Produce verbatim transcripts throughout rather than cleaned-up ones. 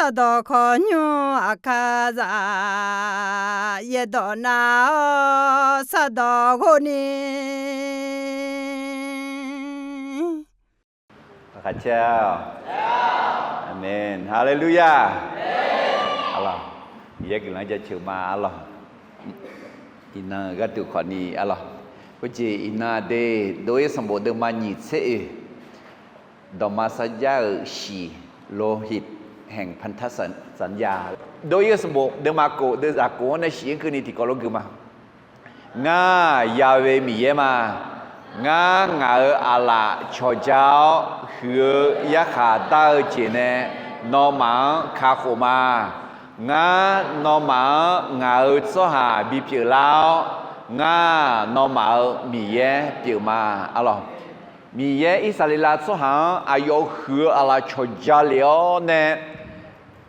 Sardawq khawqnymr aqkar zaf, yaerdawq nav-awr sardawq ghov ni. Aqmeq. Haleluya. Arlawq, Miqyaer guiqlanq jaceuq ma arlawq. Iqnan-euq gharduq khawfni arlawq. Khoerjeq iqnan aqdui Dov-ir sanqbof deuvma nyiq tser oeq, dawqma sarjax-euq shiq โลหิตแห่งพันธสัญ- สัญญา. Dov-ir sanqbof deuvma kof deuvzaq kof-anr nae shiq-anr keuvni tiqkawv lof gui ma. Ngar Ya'we Miqyaer ma. Ngar ngaq-euq aqlaf cawqja-awr huiq-eu yarkhaq dar-eu jeq nae nawmaf-anr kakhof ma. Ngar nawmaf-anr ngaq-euq tsawrhaq bipyeuf lar-awr, ngar nawmaf-euq Miqyaer pyeuf ma. Arlawq, Miqyaer Irsaqleqlav tsawrhaq-anr aqyawf-euq huiq-eu aqlaf cawqja lef-awr nae,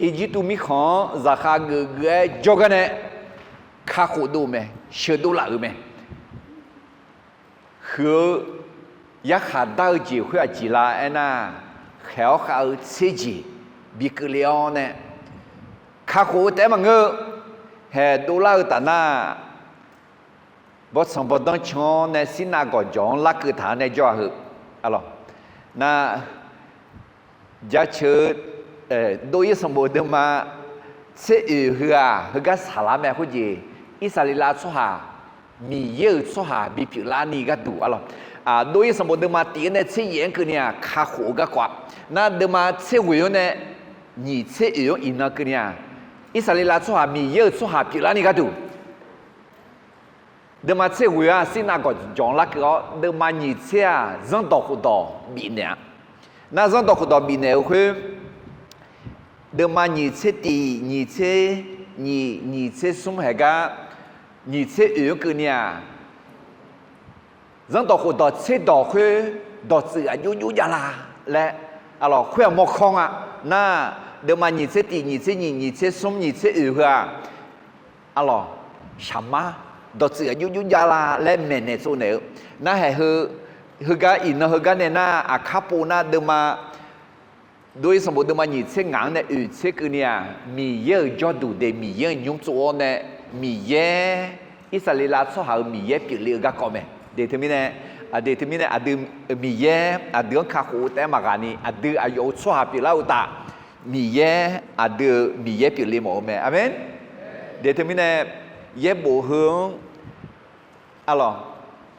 Irjirtuv mirkhanq-anr zaqkhav geuf geuf-aer jawrgar nae kakhof dov-eu mae, sheuqdov laf-euq mae. Huiq-eu yarkhaq dar-eu jeq khoer aqjeq la aernar, khaeq-awr khav-eu tser jeq bi keuvle-awr nae kakhof-eu taef-aer maqngeur-eu, haeq dovlar-eu taf nar, bawrtsanq bawrdanr can-awr nae Sirnav gawqjawq-anr larkeuv taq-anr nae jawr-a heu. Arlawq, nar, jaceuq-eu Dov-ir sanqbof deuvma tser oeq heu-aq, heugar saqlar mae. Khoerjeq Irsaqleqlav tsawrhaq, Miqyaer-euq tsawrhaq bipyeuf larni gharduq arlawq. Dov-ir sanqbof deuvma tif-anr nae tser yaef-anr keuvni-aq, kakhof-eu garkawv-a. Nar, deuvma tser ghoeq-anr nae nyiq tser oeq-anr iqnan keuvni-aq, Irsaqleqlav tsawrhaq Miqyaer-euq tsawrhaq pyeuflarni gharduq deuvma tser ghoeq-aq, Sirnav gawqjawq-anr larkeuv-awr, deuvma nyiq tser-aq, zanrdawq khofdawq bifnaeq-a. Nar, zanrdawq khofdawq bifnaeq-euq khoer, deuvma nyiq tser tiq, nyiq tser nyiq, nyiq tser smr haeq gar, nyiq tser oeq-anr keuvni-aq, zanrdawq khofdawq tserdawq khoer, dawqtsuif aqjox jox jav la laer, arlawq, khoer-aq mawrkawr nga. Nar, deuvma nyiq tser tiq, nyiq tser nyiq, nyiq tser smr, nyiq tser oeq heu-aq, arlawq, shaqmar, dawqtsuif aqjox jox jav la laer maeqnaeq tsovnaeq-eu. Nar, haeq heu, heugar iqnan heugar nae nar, aqkar pov nar, deuvma Dov-ir sanqbof deuvma nyiq tser ngaq-anr nae oeq tser keuvni-aq, Miqyaer-euq jawrduq deuq Miqyaer-euq nymr tsov-awr nae, Miqyaer, Irsaqleqlav tsawrhaq-euq Miqyaer pyeufle-eu garkawv mae. Aqdui teumirnae, aqdui teumirnae aqdui Miqyaer aqdui-anr kakhof-eu taef-aer maqghaq ni, aqdui aqyawf-euq tsawrhaq pyeuflar-eu uqtaf, Miqyaer aqdui-euq Miqyaer pyeufle mawf-eu mae. Aqmeq. Aqdui teumirnae yaerbof heu-anr arlawq,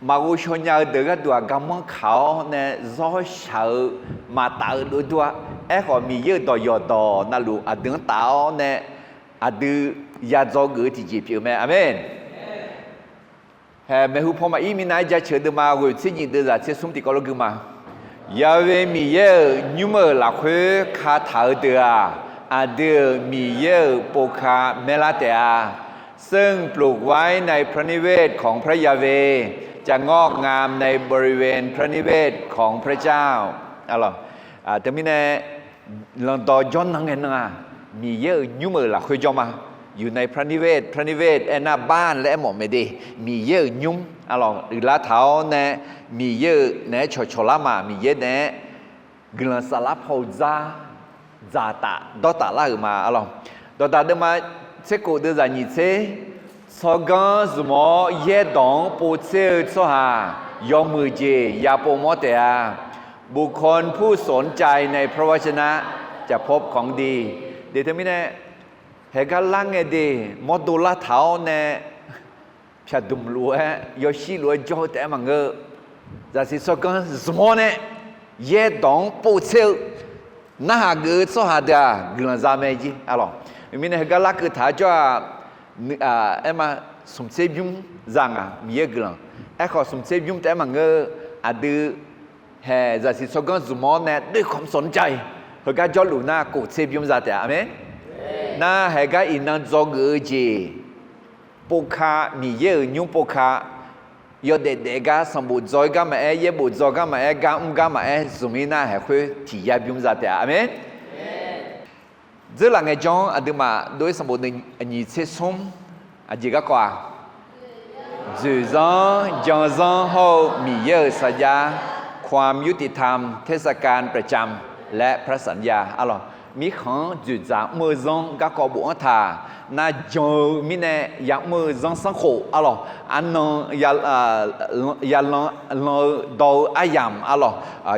maqghov shaw nya-eu deuq gharduq-aq, garmanr kaq-awr nae zawr shaq-eu maqtaf-eu dovdur-a. Aerkhawf, Miqyaer-euq dawq yawqdawq navluf aqdui-anr taf-awr nae, aqdui ya dzaw geuf-eu tiqjeq pyeuf mae. Aqmeq. Haeq, maeqhu paw maqir minav-aer jaceuq-eu deuvma ghoeq tser nyiq deuvzaq tser smr tiqkawv lof gui ma. Ya'we Miqyaer-euq nymr-euq lafkhoer kataq-eu deuq-aq, aqdui-euq Miqyaer-euq povka maerlar taef-a. ซึ่งปลูกไว้ในพระนิเวศของพระยาเวห์ จะงอกงามในบริเวณพระนิเวศของพระเจ้า Teumirnae, lanqdawq jawrnan ngae nan-aq, Miqyaer-euq nymr-euq lafkhoer jawr ma. อยู่ในพระนิเวศ พระนิเวศ aernar, บ้าน laer aermawf mae de. Miqyaer-euq nymr, arlawq, uiqlar taq-awr nae, Miqyaer-euq naeq-aer cawqcawq lar ma. Miqyaer naeq-aer guiqlanq saflar paw-eu dzar dzaqtaf dawrtaf lar-euq ma, arlawq. Dawqdaq deuvma tser khof deuvzaq nyiq tser, tsawrganr zmq-awr yaerdawq-anr povtser-eu tsawrhaq, yawmuiq jeq ya povmawr taef-a. บุคคลผู้สนใจในพระวจนะจะพบของดี Aqdui teumirnae, haeq gar lar ngae de, mawrdo lartaq-awr nae, pyaqdmq lof-aer yawshir lof-aer jawr-eu taef-aer maqngeur-eu, zaqsiq tsawrganr zmq-awr nae yaerdawq-anr povtser-eu narhaq geuf-eu tsawrhaq deuq-aq, guiqlanq za mae jir, arlawq. Mirnae heugar larkeuv taq-aer jawr-aq, aerma, smq tser bymr za ngaq Miqyaer-euq guiqlanq. Aerkhawf, smq tser bymr taef-aer maqngeur-eu, aqdui haeq zaqsiq tsawrganr zmq-awr nae ด้วยความสนใจ heugar jawrluf nar, kof tser bymr za taef-a. Aqmeq. Nar, haeq gar iqnan dzawgeuf-eu jeq, povka, Miqyaer-euq nymr povka, yawdaef daef gar, sanqbof dzaw-aer gar maqaer, yaerbof dzaw gar maqaer, gar mr gar maqaer, zmq-ir nar, haeq khoer tiq yar bymr za taef-a. Aqmeq. Dzeurlaf ngaejawr-anr aqduimaf dov-ir sanqbof nyiq tser smr, aqjeq garkawv-aq, 罪恶、罪恶、罪恶 hawr-eu Miqyaer-euq sarjax, ความยุติธรรม เทศกาลประจำ และพระสัญญา arlawq. mirkhanq-anr dzoeqdzaq mr-eu zanr garkawv bofanr taq. Nar jan-eu mirnae yamr-eu zanr sanrkhof arlawq, arnan ya, yalan lan-eu dawq-eu aryamq arlawq,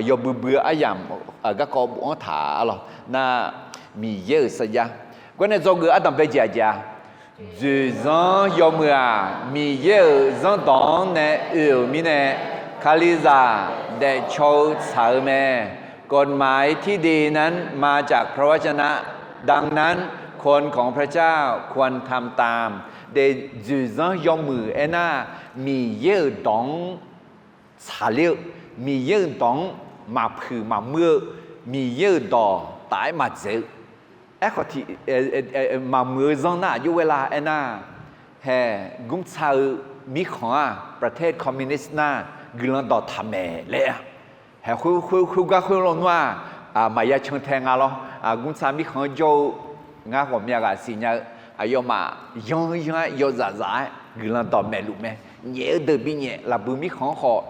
yawbui bui-eu aryamq garkawv bofanr taq arlawq. Nar Miqyaer-euq sarjax. Gawrnae dzawgeuf ardanq bae jeq aqjeq-a. Dzoeqzanr yawmuiq-aq, Miqyaer-euq zanrdawq-anr nae oe-euq mirnae, Kalizaq daefcaw-eu tsaq-eu mae. กฎหมายที่ดีนั้นมาจากพระวจนะ ดังนั้นคนของพระเจ้าควรทำตาม de. Dzoeqzanr yawmuiq aernar, Miqyaer-euq dawq-anr tsaqler-eu, Miqyaer-euq dawq-anr maqpuiq maqmuir-eu, Miqyaer-euq dawq taf-aer maqdzaeq-eu. Aerkhawf, maqmuiq-eu zanr nar aqjox ghae la aernar, hae, gmrtsa-eu mirkhanq-aq, ประเทศคอมมิวนิสต์ nar guiqlanq dawqtaq maeq laer-a. Hae, khoergar khoerlof nmr-aq, maqya can tae nga lawr. Gmrtsa mirkhanq-anr jawr-eu ngar ghawqmya ghaq siqnya-eu, aqyawfmaf yanr yanr-aer yawzaf zaf-aer guiqlanq dawqmaeq luf mae. Nyaef-eu deuq binyaef, lafbui mirkhanq-anr khawf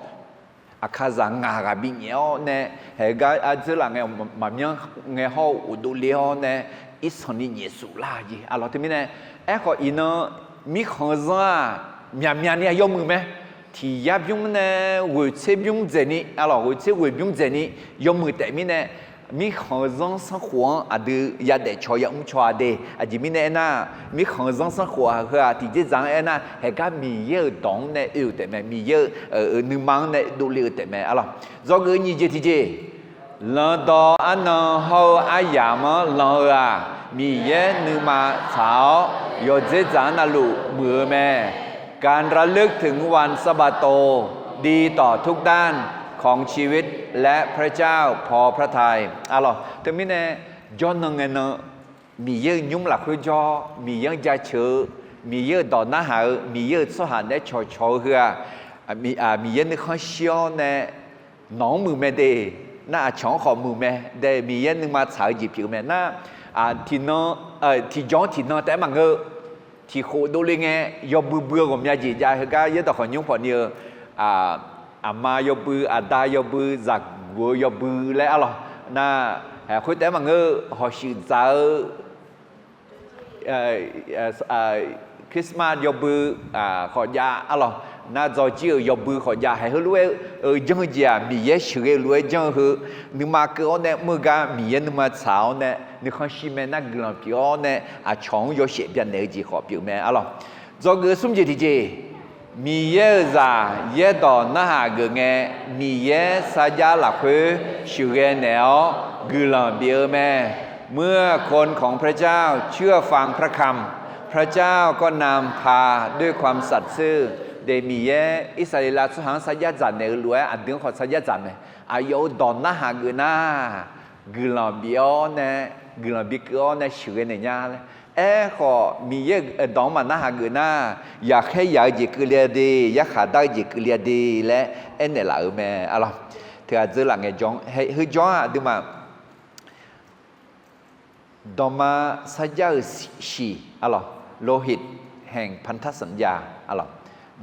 aqkazaq ngaq ghaq binyaef-awr nae, haegar ardzeur laf ngae maqmyanr ngae hawr-eu ghofdov le-awr nae, irsanqni nyaef suf lar jeq arlawq. Teumirnae, aerkhawf iqnan mirkhanq-eu zanr-aq, myaqmyaq ni-a yawmuiq mae. Tiq yar bymr nae ghoeq tser bymr dzaeqni arlawq, ghoeq tser ghoeq bymr dzaeqni yawmuiq taef mirnae, mirkhanq-eu zanr sanrkhof-anr aqdui yadaef caw yamr caw-a de. Aqjeq mirnae aernar, mirkhanq-eu zanr sanrkhof-aq heu-aq tiqjeqdzaq-anr aernar, haegar Miqyaer-euq dawq-anr nae oe-euq taef mae, Miqyaer-euq nuima-anr nae dovle-eu taef mae arlawq. Dzawgeuf nyiq jeq tiqjeq, lanqdawq arnan hawr-eu aryamq-anr lanq-eu-aq, Miqyaer nuima tsaq-awr yawdzer dzaq-anr navluf muiq-eu mae. การระลึกถึงวันสะบาโต ดีต่อทุกด้านของชีวิต และพระเจ้าพอพระทัย arlawq. Teumirnae, jawrnan ngaenan Miqyaer-euq nymr lafkhoer jawr, Miqyaer-anr jaceuq-eu, Miqyaer-euq dawq narhaq-eu, Miqyaer-euq tsawrhaq naeq-aer cawqcawq-eu heu-aq, Miqyaer nuikhanr shir-awr nae nawq-anr muiq mae de. Nar aqcawq-anr khawf muiq mae de. Miqyaer nuima tsaq-eu jeq pyeuf-eu mae. Nar tiqnan, tiqjawr-anr tiqnan taef-aer maqngeur-eu, tiqkhof dovle ngae yawbui bui-eu ghawqmya jeq jav. Heugar yaerdawq khawf nymr pawf ni-eu, aqma yawbui, aqda yawbui, zaqguq-eu yawbui laer arlawq. Nar khoer taef-aer maqngeur-eu, hawshuif dzaq-eu Christmas yawbui khawf jav arlawq. Nar dzawjir-euq yawbui khawf jav. Haeq heulof-aer janr-eu jeq-aq, Miqyaer sheuqghae-eu lof-aer janr-eu heu, nuima keuv-awr nae mr-eu gar Miqyaer nuima tsaq-awr nae nuikhanr shir mae. Nar guiqlanq pyeuf-awr nae aqcawq-anr yawshaef byanaeq-eu jeq khawf pyeuf mae arlawq. Dzawgeuf smr jeq tiqjeq, Miqyaer-euq zaq yaerdawq narhaq geuf ngae, Miqyaer sarjax lafkhoer sheuqghae naeq-awr guiqlanq bif-eu mae. เมื่อคนของพระเจ้าเชื่อฟังพระคำ พระเจ้าก็นำพาด้วยความสัตย์ซื่อ de. Miqyaer Irsaqleqlav tsawrhaq-anr sarjax dzaq naeq-eu lof-aer aqdui-anr khawf sarjax dzaq mae. Aqyawf-euq dawq narhaq geuf nar, guiqlanq bif-awr nae, guiqlanq bikeuv-awr nae sheuqghae naeq nya laer. Aerkhawf Miqyaer-euq dawq-anr maqnarhaq geuf nar, yaqkhaer yaq-eu jeq keuvle-a de, yarkhaq dar-eu jeq keuvle-a de laer aernaeq laf-euq mae arlawq. Teughaq dzeur laf ngaejawr-anr, heujawr-anr aqduimaf dawqma sarjax-euq shiq arlawq, โลหิตแห่งพันธสัญญา arlawq,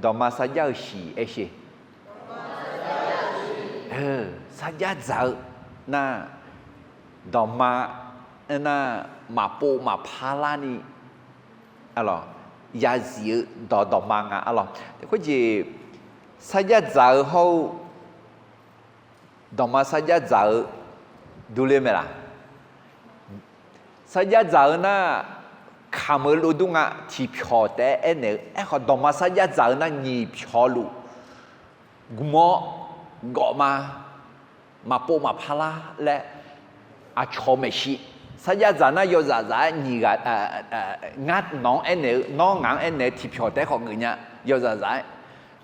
dawqma sarjax-euq shiq aer sheq. Sarjax dzaq-eu nar, dawqma aernar, maqpov maqpar larni arlawq, yazif-eu dawq dawqma nga arlawq. Khoerjeq sarjax dzaq-eu hawr-eu dawqma sarjax dzaq-eu durler mae laq? Sarjax dzaq-eu nar, kamq-eu lov dur nga. Tiqpyawq taef-aer aernaeq-eu, aerkhawf dawqma sarjax dzaq-eu nar nyiq pyawq luf gm-awr gawfma, maqpov maqpar lar laer aqcawq maeqshi. Sarjax dzaq nar yawzaf zaf-aer nyiq ghaq, ngar nawq-anr aernaeq-eu, nawr ngaq-anr aernaeq-eu tiqpyawq taef-aer khawf geuf nya, yawzaf zaf-aer.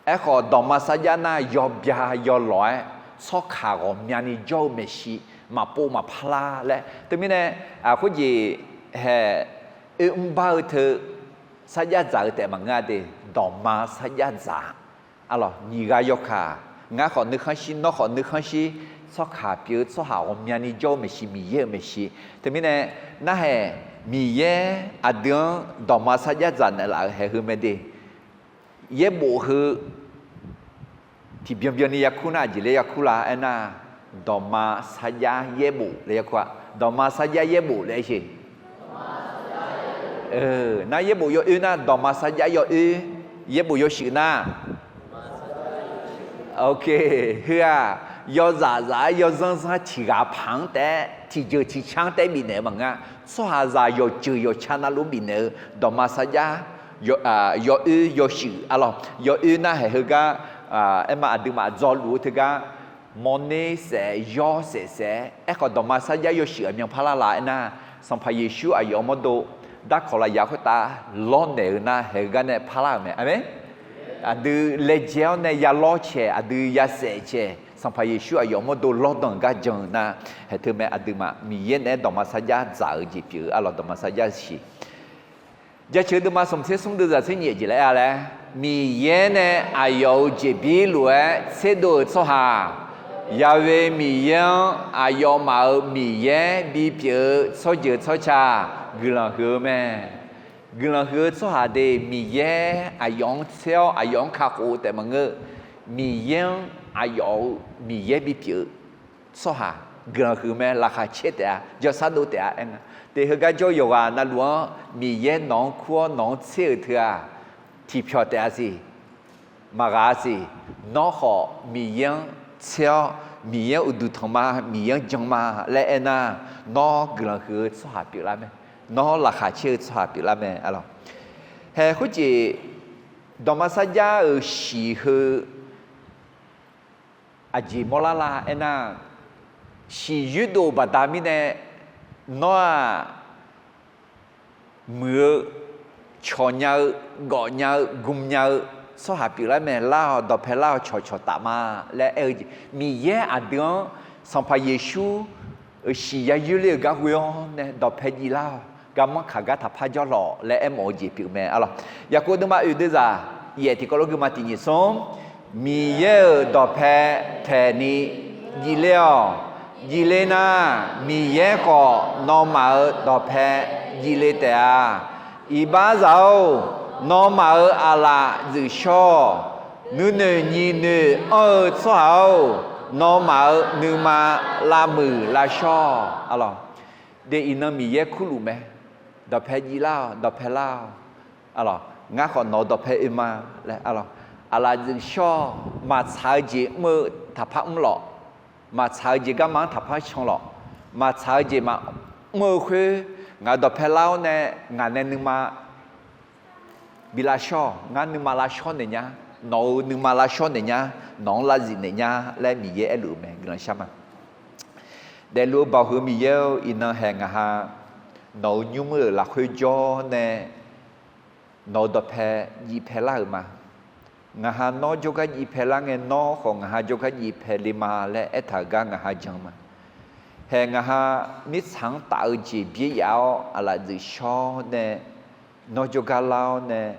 Aerkhawf dawqma sarjax nar yawbya yawlawq-aer tsawrkaq ghawqmyani jawr-eu maeqshi, maqpov maqpar lar laer. Teumirnae, khoerjeq haeq oermr bar-eu teu sarjax dzaq-eu taef maqngeur-a de. Dawqma sarjax dzaq arlawq, nyiq ghaq yawkaq, ngar khawf nuikhanr shir, nawr khawf nuikhanr shir, tsawrkaq pyeuf-eu tsawrhaq ghawqmyani jawr-eu maeqshi, Miqyaer-euq maeqshi. Teumirnae, narhaq Miqyaer aqdui-anr dawqma sarjax dzaq naeqlaf-euq haeq heu mae de. Yaerbof heu tiqbyan byanni yakur nar aqjeq laer yakur la aernar, Dawqma sarjax yaerbof laer ya kur-a. Dawqma sarjax yaerbof laer aer sheq. Nar yaerbof yawoer nar dawqma sarjax yawoer, yaerbof yawshuif nar, ok, heu-aq, yawzaf zaf-aer yawzanr zanr-aer tiq ghaq paq-anr taef-aer tiqjeuq tiqcar-anr taef-aer bifnaeq-eu maqngeur-a. Tsawrhaqzaq yawqjeuq yawqca navluf bifnaeq-eu dawqma sarjax yawoer yawshuif arlawq. Yawoer nar haeq heugar aerma aqduimaf dzawluf-eu teugar mawrner saef yawr saef saef-aer, aerkhawf dawqma sarjax yawshuif aqmyan parlar la aernar, Sanqpaq Yeqsur aqyawf-euq mawrdo darkawq lafyaq khoertav lawrnaeq-eu nar haeq heugar nae parlar-euq mae. Aqmeq. Aqdui laejae-awr nae yalawr caeq, aqdui yasaef caeq, Sanqpaq Yeqsur aqyawf-euq mawrdo lawrdanq gar jan-eu nar, haeq teu mae. Aqduimaf Miqyaer naeq-aer dawqma sarjax dzaq-eu jeq pyeuf-eu arlawq, dawqma sarjax shiq. Jaceuq deuvma smq tser smr deuvzaq tser nyiq jeq laer aer-a laer, Miqyaer nae aqyawf-euq jeqbir lof-aer tserdov-euq tsawrhaq, Yaqve Miqyaer-anr aqyawfmaf-euq Miqyaer bipyeuf-eu tsawrjeuq tsawrca guiqlanq huiq-eu mae. Guiqlanq huiq-eu tsawrhaq de, Miqyaer aqyawf-anr tser-awr aqyawf-anr kakhof-eu taef maqngeur. Miqyaer-anr aqyawf-euq Miqyaer bipyeuf-eu tsawrhaq guiqlanq huiq mae. Laqkhaq caer taef-a, jawrsar dov taef-a aernar, te heugar jawr yawqghaq navluf-anr Miqyaer nawq-anr kur-awr nawq-anr tser-euq teu-aq, tiqpyawq taef-a siq. Maqghaq-a siq. Nawr khawf Miqyaer-anr tser-awr Miqyaer-anr uqduq tanq ma, Miqyaer-anr jan ma laer aernar, nawr guiqlanq huiq-eu tsawrhaq pyeuflar mae. Nawr laqkhaq caer-eu tsawrhaq pyeuflar mae arlawq. Haeq khoerjeq dawqma sarjax-euq shiq heu aqjeq mawrlar la aernar, shiq yoerdov-euq baqda mirnae nawr-aq, muiq-eu, cawq nya-eu, gawf nya-eu, gm nya-eu tsawrhaq pyeuflar mae. Lar-awq, dawqpae lar-awq, cawqcawq taf ma laer aer-eu jeq, Miqyaer aqdui-anr Sanqpaq Yeqsur-euq shiq yayoer ler-euq gar ghoe-awr nae dawqpae jivlar-awq, garmanr kaq gar taqpar jawrlawq laer aermawf-eu jeq pyeuf mae arlawq. Yaqkov deuvma oeq deuvzaq yaef tiqkawv lof gui ma tiq nyiq smr, Miqyaer-euq dawqpae taeqni jivler-awq. Jivler nar, Miqyaer khawf nawmaf-euq dawqpae jivle taef-a. Iqbaxzaq-or, nawmaf-euq aqlaf dzuif shawr-awq. Nuinoeq nyiq noeq anr-eu tsawrhaq-or, nawmaf-euq nuima lavmuiq lavshawr-awq arlawq. De iqnan Miqyaer kurluf mae. Dawqpae jivlar-awq, dawqpae lar-awq arlawq. Ngar khawf nawq-euq dawqpae oe ma laer arlawq. Aqlaf dzuif shawr-awq. Maqtsaq-eu jeq mr-eu taqpar mr lawq. Maqtsaq-eu jeq garma-anr taqpar can lawq. Maqtsaq-eu jeq maqmr-eu khoer, ngaq-euq dawqpae lar-awr nae ngaq nae nuima bi lavshawr-awq. Ngar nuima lavshawr naeq nya. Nawq-euq nuima lavshawr naeq nya. Nawq-anr lavzif naeq nya laer Miqyaer aerluf-eu mae. Guiqlanq shar ma. Daefluf-eu baoq heu Miqyaer-or, iqnan haeq ngaq ha nawq-euq nymr-euq lafkhoer jawr nae nawq-euq dawqpae jivpae lar-euq ma. Ngaq ha nawr jawrgar jivpae lar ngae, nawr khawf ngaq ha jawrgar jivpae le ma laer aertaq-euq gar ngaq ha jan ma. Haeq ngaq ha mirtsaq-anr taf-eu jeq byaer yaf-awr aqlaf dzuif shawr nae nawr jawrgar lar-awr nae,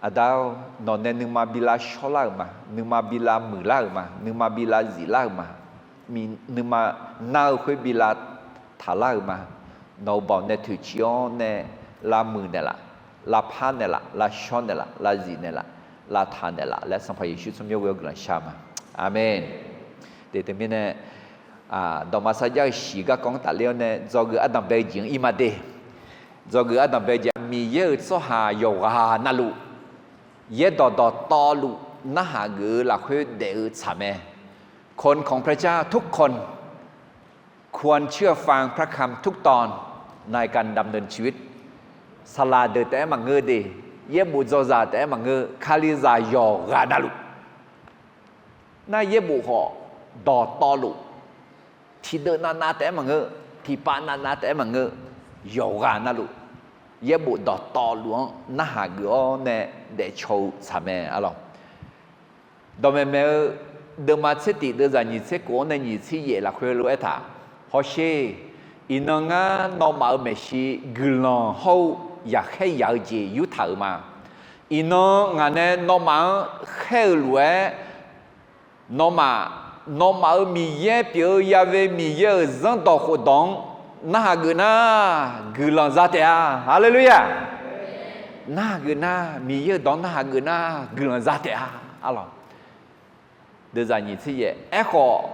Aqda-or, nawq nae nuima bi lavshawr lar-euq ma, nuima bi lavmuiq lar-euq ma, nuima bi lavzif lar-euq ma, nuima nar-eu khoer bi lavtaq lar-euq ma. Nawq-euq baoq nae toeqciv-awr nae lavmuiq naeqlaf, lavpar naeqlaf, lavshawr naeqlaf, lavzif naeqlaf, lavtaq naeqlaf laer Sanqpaq Yeqsur tsawrmyanr ghoe-awr guiqlanq shar ma. Aqmeq. Te teumirnae, dawqma sarjax-eu shiq garkawv-anr tafler-awr nae dzawgeuf ardanqbae-eu jeq-anr ir ma de. Dzawgeuf ardanqbae-eu jeq, Miqyaer-euq tsawrhaq yawqghaq navluf, yaerdawq dawqtawvluf narhaq geuf-eu lafkhoer daef-eu tsaq mae. คนของพระเจ้าทุกคน ควรเชื่อฟังพระคำทุกตอนในการดำเนินชีวิต Saqlaq deuq taef-aer maqngeur de, yaerbof dzawzaq taef-aer maqngeur, Kalizaq yawqghaq navluf. Nar yaerbof khawf dawqtawvluf, tiqdeuv navnav taef-aer maqngeur, tiqpav navnav taef-aer maqngeur, yawqghaq navluf, yaerbof dawqtawvluf-anr narhaq geuf-awr nae daefcaw-eu tsaq mae arlawq. Dawqmaeq maeq-eu deuvma tser tiq deuvzaq nyiq tser kof-anr nae nyiq tser yaef lafkhoer lof-aer taq, hawsher, iqnan ngar nawmaf-euq maeqshi guiqlanq hawr-eu yaqkhaer yaq-eu jeq yurtaq-euq ma. Iqnan ngaq nae nawmaf-anr khaer-eu lof-aer, nawmaf, nawmaf-euq Miqyaer pyeuf-eu Yaqve Miqyaer-euq zanrdawq khofdawq-anr narhaq geuf nar, guiqlanq za taef-a. Haleluya! Narhaq geuf nar, Miqyaer-euq dawq-anr narhaq geuf nar, guiqlanq za taef-a. Arlawq, deuvzaq nyiq tser yaef. Aerkhawf,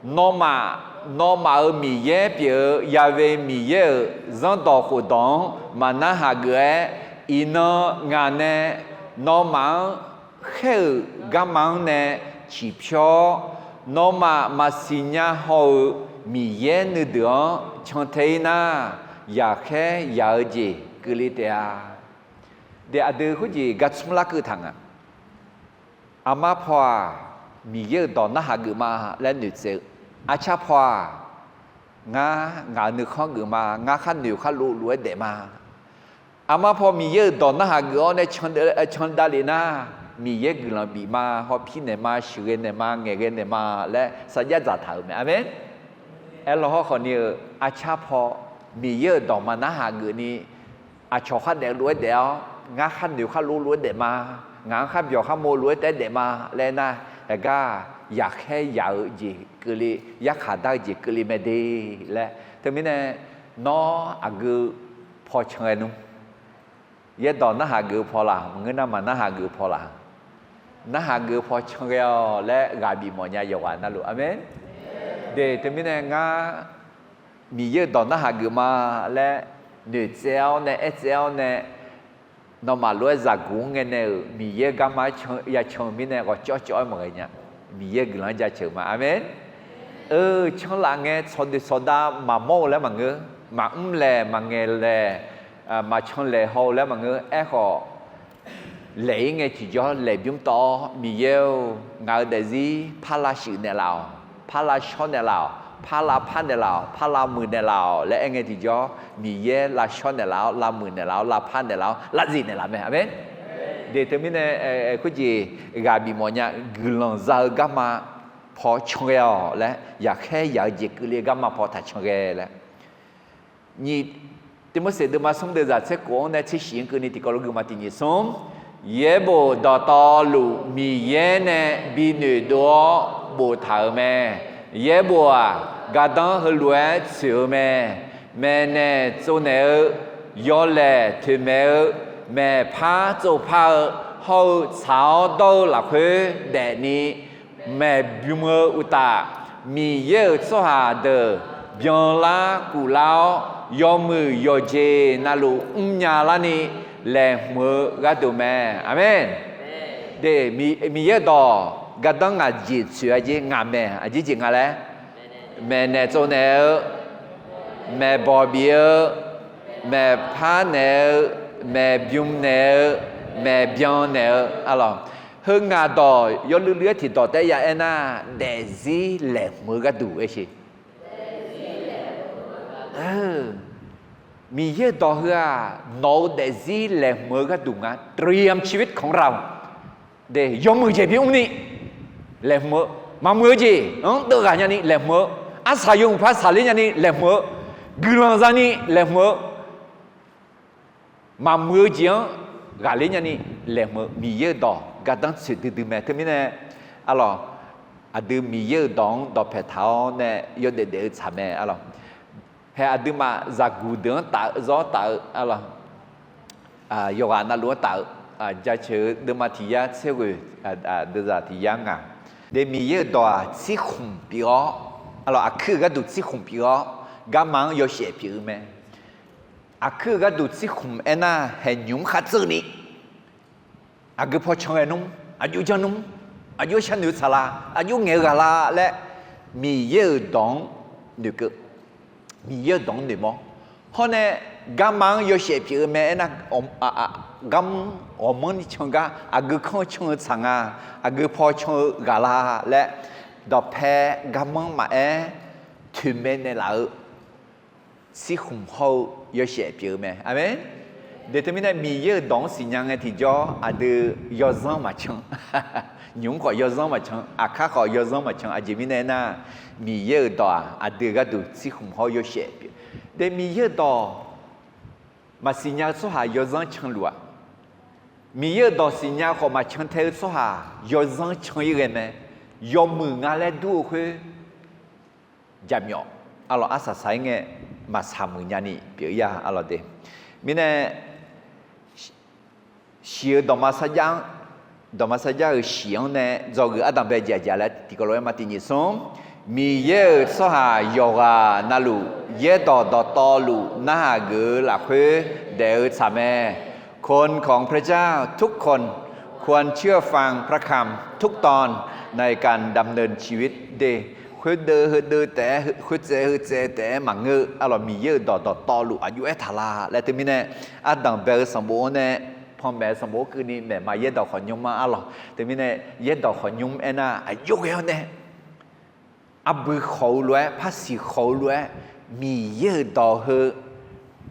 Nawmaf, nawmaf-euq Miqyaer pyeuf-eu Ya'we Miqyaer-euq zanrdawq khofdawq-anr maqnarhaq geuf-aer, iqnan ngaq nae nawmaf-anr khaer-euq garma-anr nae ciqpyawr, nawmaf maqsiq nya haw-eu Miqyaer nuideuq-anr cantae-ir nar, yaqkhaer yaq-eu jeq keuvle taef-a. Aqdui khoerjeq gar tsmr larkeuv taq nga. Aqma paw-aq, Miqyaer-euq dawq narhaq geuf ma laer noeqtsaev-eu, aqcar paw-aq, ngar ngaq-euq nuikhanr geuf ma, ngar khar noeq khar lov lof-aer daef ma. Aqma paw Miqyaer-euq dawq narhaq geuf-awr nae can davlef nar, Miqyaer guiqlanq bif ma, hawpir naeq ma, sheuqghae naeq ma, ngaeqghae naeq ma laer sarjax dzaqtaq-euq mae. Aqmeq. Aerlawq hawrkhawf ni-euq aqcar paw Miqyaer-euq dawq maqnarhaq geuf ni, aqcawq khar daefluf-aer daef-awr, ngar khar noeq khar lov lof-aer daef ma, ngaq-anr khar byawq khar mov lof-aer taef-aer daef ma laer nar, aqgar yaqkhaer yaq-eu jeq keuvle, yarkhaq dar-eu jeq keuvle mae de laer. Teumirnae nawr aqgeu paw can ghae nmr. Yaerdawq narhaq geuf-eu paw laq, maqngeur nar maqnarhaq geuf-eu paw laq. Narhaq geuf-eu paw can ghae-awq laer ghaq bif mawf nya yawqghaq navluf. Aqmeq. De teumirnae ngar Miqyaer-euq dawq narhaq geuf ma laer noeqtsaev-awr nae aertsaev-awr nae, nawmaf lof-aer zaqguq-anr ngae nae-euq Miqyaer garma-aer ya can-eu mirnae ghawqcawv cawv-aer maqghae nya. Miqyaer guiqlanq-anr jaceuq ma. Aqmeq. Eu, canlaf ngae tsawqdoeq tsawqdav maqmawr-eu laer maqngeur, maqmr laeq maqngaeq laeq, maqcan laeq haw-eu laer maqngeur. Aerkhawf, laeq-ir ngae tiqjawr laeq bymr tawv-awr, Miqyaer-or, ngaq-euq daefzir par lavshuif naeqlaf-awq, par lavshawr naeqlaf-awq, par lavpar naeqlaf-awq, par lavmuiq naeqlaf-awq laer aer ngae tiqjawr, Miqyaer lavshawr naeqlaf-awr, lavmuiq naeqlaf-awr, lavpar naeqlaf-awr, lavzif naeqlaf mae. Aqmeq. De teumirnae khoerjeq ghaq bif mawf nya, guiqlanq za-eu garma paw can ghae-awq laer, yaqkhaer yaq-eu jeq keuvle garma paw taq can ghae laer. Nyiq Tiqmorseq deuvma smr deuvzaq tser khof-anr nae tser shif-anr keuvni tiqkawv lof guima tiq nyiq smr. Yaerbof dawqtawvluf Miqyaer nae bi noeqdov-awr boftaq-euq mae. Yaerbof-aq, gardanr heulof-aer tsoeq-eu mae. Maeqnaeq tsovnaeq-eu, yawlaeq toeqmaeq-eu, maeqpar tsovpar-eu, hawr-eu tsaq-awr dawr-eu lafkhoer daefni maeqbym-eu uqtaf, Miqyaer-euq tsawrhaq deuq byanlar kuflar-awr, yawmuiq yawqjeq navluf mrnya larni laeqhmq-eu gharduq mae. Aqmeq. De, Miqyaer-euq dawq gardanr ngaq jeq tsoeq-a jeq, ngaq maeq aqjeq jeq nga laer, maeqnaeq tsovnaeq-eu, maeqbawq bif-eu, maeqpar naeq-eu, maeqbym naeq-eu, maeqbyan naeq-eu, alawq. Heu ngaq dawq yawluiv luiv-aer tiqdawq taef-aer ya aernar, daefzir laeqhmq-eu gharduq aer sheq. Miqyaer-euq dawq heu-aq, nawq-euq daefzir laeqhmq-eu gharduq nga. เตรียมชีวิตของเรา de, yawmuiq jeq bimr ni laeqhmq-eu, maqmuiq-eu jeq-anr deuvghaq nyani laeqhmq-eu, arsaq yawmuiq par saqler nyani laeqhmq-eu, guiqlanq zani laeqhmq-eu, maqmuiq-eu jeq-anr ghaqler nyani laeqhmq-eu Miqyaer-euq dawq gardanr tsoeq duidui mae. Teumirnae, alawq, aqdui Miqyaer-euq dawq-anr dawqpae taq-awr nae yawdaef daef-eu tsaq mae, alawq. Hae aqduimaf zaqguq deuq-anr taf-eu, zawr taf-eu, alawq, yawqghaq navluf-anr taf-eu, jaceuq-eu deuvma tiq yar tser ghoeq, deuvzaq tiq yar ngaq. De, Miqyaer-euq dawq-aq tsirkhmq pyeuf-awr, alawq, aqkuir-euq gharduq tsirkhmq pyeuf-awr, garma-anr yawshaef pyeuf-eu mae. Aqkuir-euq gharduq tsirkhmq aernar, haeqnymq-anr khartseuvni, aqgeu paw can ghae nmr, aqjox janr nmr, aqjox sharnoeq-eu tsaqlar, aqjox ngaeq-eu ghaqlar laer, Miqyaer-euq dawq-anr noeqkeuv, Miqyaer-euq dawq-anr noeqmawr. Hawr nae, garma-anr yawshaef pyeuf-eu mae aernar, gar, ghawqmanrni can gar, aqgeu kanr can-eu tsaq nga, aqgeu paw can-eu ghaqlar laer, dawqpae garmanr maqaer, toeqmae naeqlaf-eu tsirkhmq hawr-eu yawshaef pyeuf-eu mae. Aqmeq. De teumirnae Miqyaer-euq dawq-anr siqnya ngae tiqjawr aqdui yawzanr maqcan. Nymq-mr khawf yawzanr maqcan, aqkar khawf yawzanr maqcan. Aqjeq mirnae aernar, Miqyaer-euq dawq-aq aqdui gharduq tsirkhmq hawr-eu yawshaef pyeuf. De Miqyaer-euq dawq maqsiqnya-eu tsawrhaq yawzanr canluf-aq, Miqyaer-euq dawq siqnya khawf maqcan tae-eu tsawrhaq yawzanr can-ir ghae mae. Yawmuiq nga laer dur-eu khoer jaqmyawf, alawq, arsaq saq-ir ngae maqsaq muiq nyani pyeuf-ir-a, alawq de. Mirnae, shiq-eu dawqma sarjax-anr, dawqma sarjax-euq shiq-anr nae dzawgeuf ardanqbae jaqjaq laer tiqkawv lof-aer ma tiq nyiq smr. Miqyaer-euq tsawrhaq yawqghaq navluf yaerdawq dawqtawvluf narhaq geuf-eu lafkhoer daef-eu tsaq mae. คนของพระเจ้าทุกคน ควรเชื่อฟังพระคำทุกตอนในการดำเนินชีวิต de. Khoerdeuv heudeuv taef-aer, khoertsaev heutsaev taef-aer maqngeur-eu arlawq, Miqyaer-euq dawq dawqtawvluf aqjox aertaq la laer teumirnae, ardanq bae-eu sanqbof-anr nae, panmaeq-eu sanqbof-anr keuvni maeqma yaerdawq khawqnymr-anr arlawq. Teumirnae yaerdawq khawqnymr aernar, aqjox ghae-awr nae arbui khawq-eu lof-aer, parsiq khawq-eu lof-aer, Miqyaer-euq dawq heu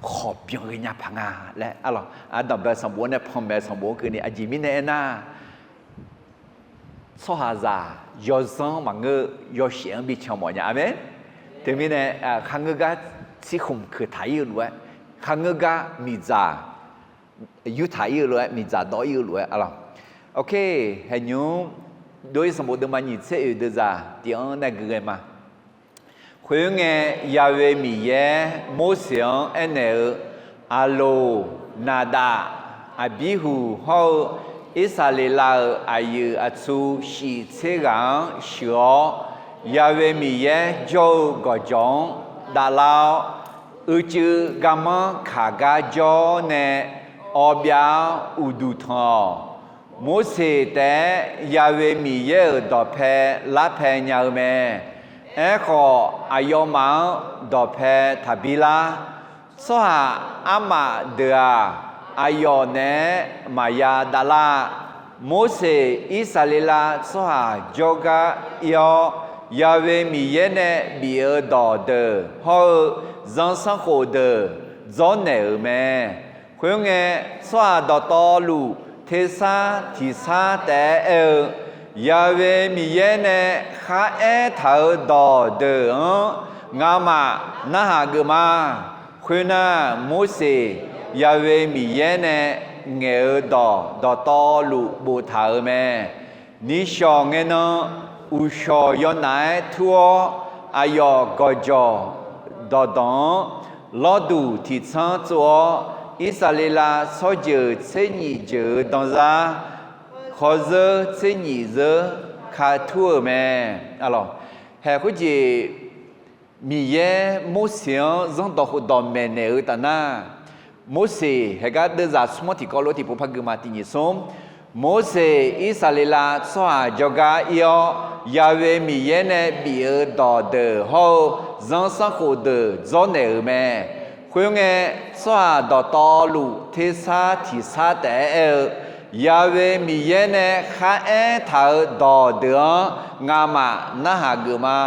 khawqbyan ghaenya paq nga laer arlawq, ardanq bae-eu sanqbof-anr nae panmaeq-eu sanqbof-anr keuvni aqjeq mirnae aernar, tsawrhaqzaq yawzanr maqngeur-eu yawshaef-anr bi can mawf nya. Aqmeq. Teumirnae, kharngeur gar tsirkhmq keuq taq-ir-eu lof-aer, kharngeur gar miqdzaq yurtaq-ir-eu lof-aer, miqdzaq dawv-ir-eu lof-aer arlawq. Ok, haeqnymr dov-ir sanqbof deuvma nyiq tser oeq deuzaq tiq-anr nae gui ghae ma. Khoerngae, Yahweh Miqyaer Morseq-anr aernaeq-eu, Aqloq, Naqdaf, Aqbirhuq hawr-eu Irsaqleqlav-euq aqyuif aqtsu shif tser ghaq-anr sheuq-awr, Yahweh Miqyaer jawr-eu gawqjawq-anr davlar-awr, uicuiv garmanr kaq gar jawr nae awbyav-awr uqduq tanq-awq. Morseq taef-aer Yahweh Miqyaer-euq dawqpae larpae nya-eu mae. Aerkhawf, aqyawfmaf-anr dawqpae taqbi lar. Tsawrhaq armaf deuq-aq, aqyawf naeq-aer maqya davlar-a. Morseq Irsaqleqlav tsawrhaq jawrgar ir-awr, Yahweh Miqyaer nae bif-eu dawq deuq hawr-eu zanrsanrkhof deuq dzawrnaeq-euq mae. Khoerngae, tsawrhaq dawqtawvluf tersar tiqsar taef-aer aer-eu, Yahweh Miqyaer nae kharaer taq-eu dawq deuq-anr ngamaf narhaq geuf ma. Khoernar, Morseq Yahweh Miqyaer nae ngaeq-eu dawq dawqtawvluf boftaq-euq mae. Nishawq ngae nan, uqshawq yawnaf-aer tur-awr, aqyawf gawqjawq dawqdawq-anr lawrduq tiqtsanr tsov-awr, Irsaqleqlav tsawrjeuq tser nyif jeuq-eu danzar khawr zeur tser nyif zeur ka tur-euq mae. Arlawq, haeq khoerjeq Miqyaer Morseq-anr zanrdawq khofdawq maeqnaeq-eu taf nar, Morseq haeq gar deuvzaq smr-anr tiqkawv lof tiqpov par gui ma. Tiq nyiq smr, Morseq Irsaqleqlav tsawrhaq jawrgar ir-awr, Yahweh Miqyaer nae bif-eu dawq deuq hawr-eu zanrsanrkhof deuq dzawrnaeq-euq mae. Khoerngae, tsawrhaq dawqtawvluf tersar tiqsar taef-aer aer-eu, Yahweh Miqyaer nae kharaer taq-eu dawq deuq-anr ngamaf narhaq geuf ma.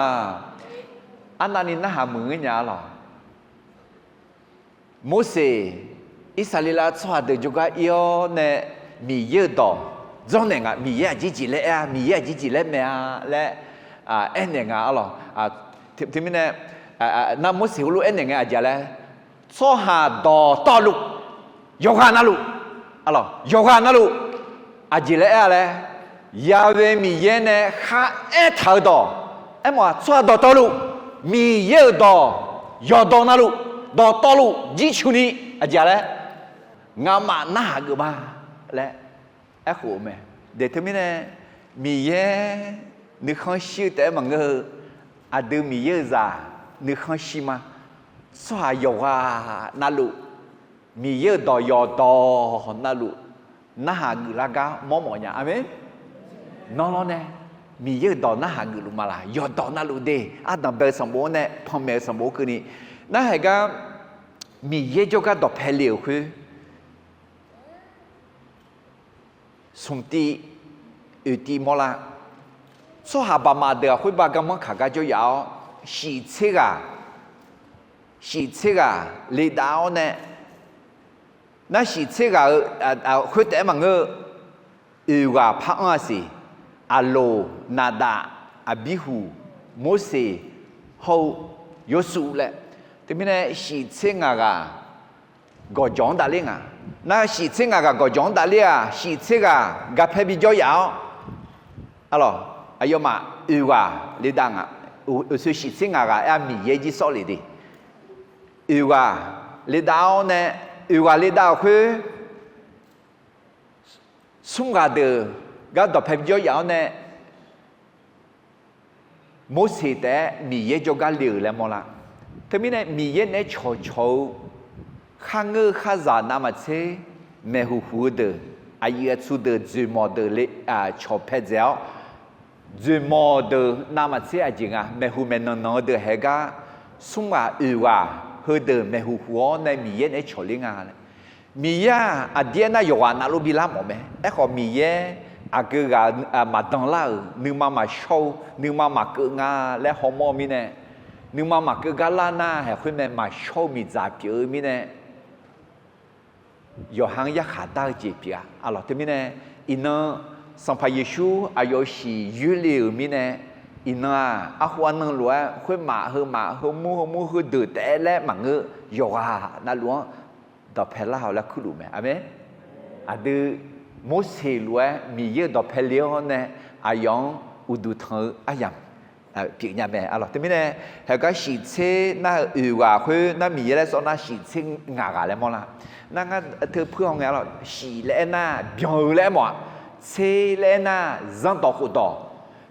Arnavni narhaq muiq ngeur nya-a lawq. Morseq Irsaqleqlav tsawrhaq deuq jawrgar ir-awr nae Miqyaer-euq dawq dzawrnaeq nga. Miqyaer aqjeq jeq laer aer-a, Miqyaer aqjeq jeq laer maeq-a laer aernaeq nga-a lawq. Teumirnae, nar Morseq heulof aernaeq ngae aqjeq laer, tsawrhaq dawqtawvluf, yawqghaq navluf, yawqghaq navluf aqjeq laer aer-a laer, Yahweh Miqyaer nae kharaer taq-eu dawq, aermawf-aq tsawrhaq dawqtawvluf, Miqyaer-euq dawq yawqdawq navluf, dawqtawvluf jircuf ni aqjeq laer, ngamaf narhaq geuf ma laer aerkhof-eu mae. Daeq teumirnae, Miqyaer nuikhanr shir-eu taef-aer maqngeur-eu, aqdui Miqyaer-euq zaq nuikhanr shir ma. Tsawrhaq yawqghaq navluf, Miqyaer-euq dawq yawqdawq navluf narhaq geuflar gar mawrmawf nya. Aqmeq. Nawr lawr nae Miqyaer-euq dawq narhaq geufluf ma laq? Yawqdawq navluf de. Ardanq bae-eu sanqbof-anr nae panmaeq-eu sanqbof-anr keuvni, narhaq gar Miqyaer jawrgar dawqpae le-euq khoer smq tiv oeq tiv mawrlar. Tsawrhaq baqmaf deuq-aq, khoerbav garmanr kaq gar jawr yaf-awr, shif tser ghaq, shif tser ghaq ledav-awr nae, nar shif tser ghaq-eu khoer taef-aer maqngeur-eu, oeq ghaq par anr-a siq. Aqloq, Naqdaf, Aqbirhuq, Morseq, hawr-eu Yawshuv laer. Teumirnae shif tser ngaq ghaq gawqjawq-anr davler nga. Nar shif tser ngaq ghaq gawqjawq-anr davler-aq, shif tser ghaq gaqpae bijawr yaf-awr, aqlawq, aqyawfmaf oeq ghaq ledav nga. Oeqsoe shif tser ngaq ghaq aer-a, Miqyaer jir sawr lef de. Oeq ghaq ledav-awr nae, oeq ghaq ledav-euq khoer, smr ghaq deuq gar dawqpae bijawr yaf-awr nae, Morseq taef-aer Miqyaer jawrgar le-euq laer mawrlar. Teumirnae Miqyaer naeq-aer cawqcawq-eu kharngeur kharzaq navmaqtser maeqhuq huq-eu deuq, aqyuif aqtsu deuq dzoeqmawq deuq le, cawqpae dzaeq-awr, dzoeqmawq deuq navmaqtser aqjeq nga, maeqhuq maeqnanq nanq-eu deuq haeq gar, smrghaq oeq ghaq heudeuq maeqhuq huq-awr nae Miqyaer naeq-aer cawqler nga laer. Miqyaer-aq aqdir aernar yawqghaq navluf bilar mawf mae. Aerkhawf Miqyaer aqgeu ghaq maqdan lar-euq, nuima maqshawr-eu, nuima maqkeuv nga laer hawmawr-eu mirnae, nuima maqkeuv gar lar nar haeq khoer mae, maqshawr-eu miqdzaq pyeuf-eu mirnae, yawqha-anr yarkhaq dar-eu jeq pyeuf-a. Arlawq teumirnae, iqnan Sanqpaq Yeqsur aqyawf-euq shiq yoerle-euq mirnae, iqnan-aq arhu arnan lof-aer khoermaf heumaf heumur heumur heudeuq taef-aer laer maqngeur, yawqghaq navluf-anr dawqpae lar-awq laer kurluf mae. Aqmeq. Aqdui Morseq lof-aer Miqyaer-euq dawqpae le-awr nae aqyawf-anr uqduq tanq-eu aryamq pyeufnya mae. Arlawq teumirnae, haegar shiq tser nar-eu oeq ghaq khoer nar Miqyaer laer sawr nar shiq tser ngaq ghaq laer mawrlar. Nar ngar teu puir hawngae arlawq, shiq laer aernar byan-eu laer aermawf-a. Tser laer aernar zanrdawq khofdawq.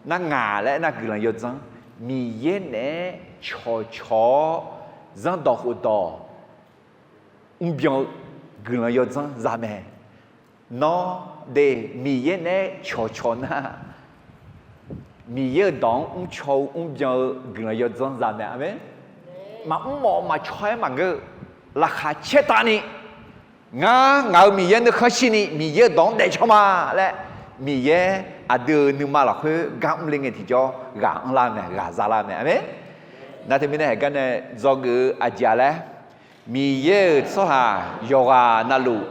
Nar ngaq laer aernar guiqlanq yawdzanr. Miqyaer naeq-aer cawqcawq-awr zanrdawq khofdawq mrbyan-eu guiqlanq yawdzanr za mae. Nawr de Miqyaer naeq-aer cawqcawq nar, Miqyaer-euq dawq-anr mrcaw-eu mrbyan-eu guiqlanq yawdzanr za mae. Aqmeq. Maqmr mawf maqcaw-aer maqngeur-eu, laqkhaq caertavni, ngar ngaq-euq Miqyaer nuikhanr shirni Miqyaer-euq dawq-anr daefcaw ma laer, Miqyaer aqdui-euq nuima lafkhoer gar mrle ngae tiqjawr ghaq anrlar mae, ghaq zalar mae. Aqmeq. Nar teumirnae haegar nae dzawgeuf-eu aqjeq-a laer, Miqyaer-euq tsawrhaq yawqghaq navluf,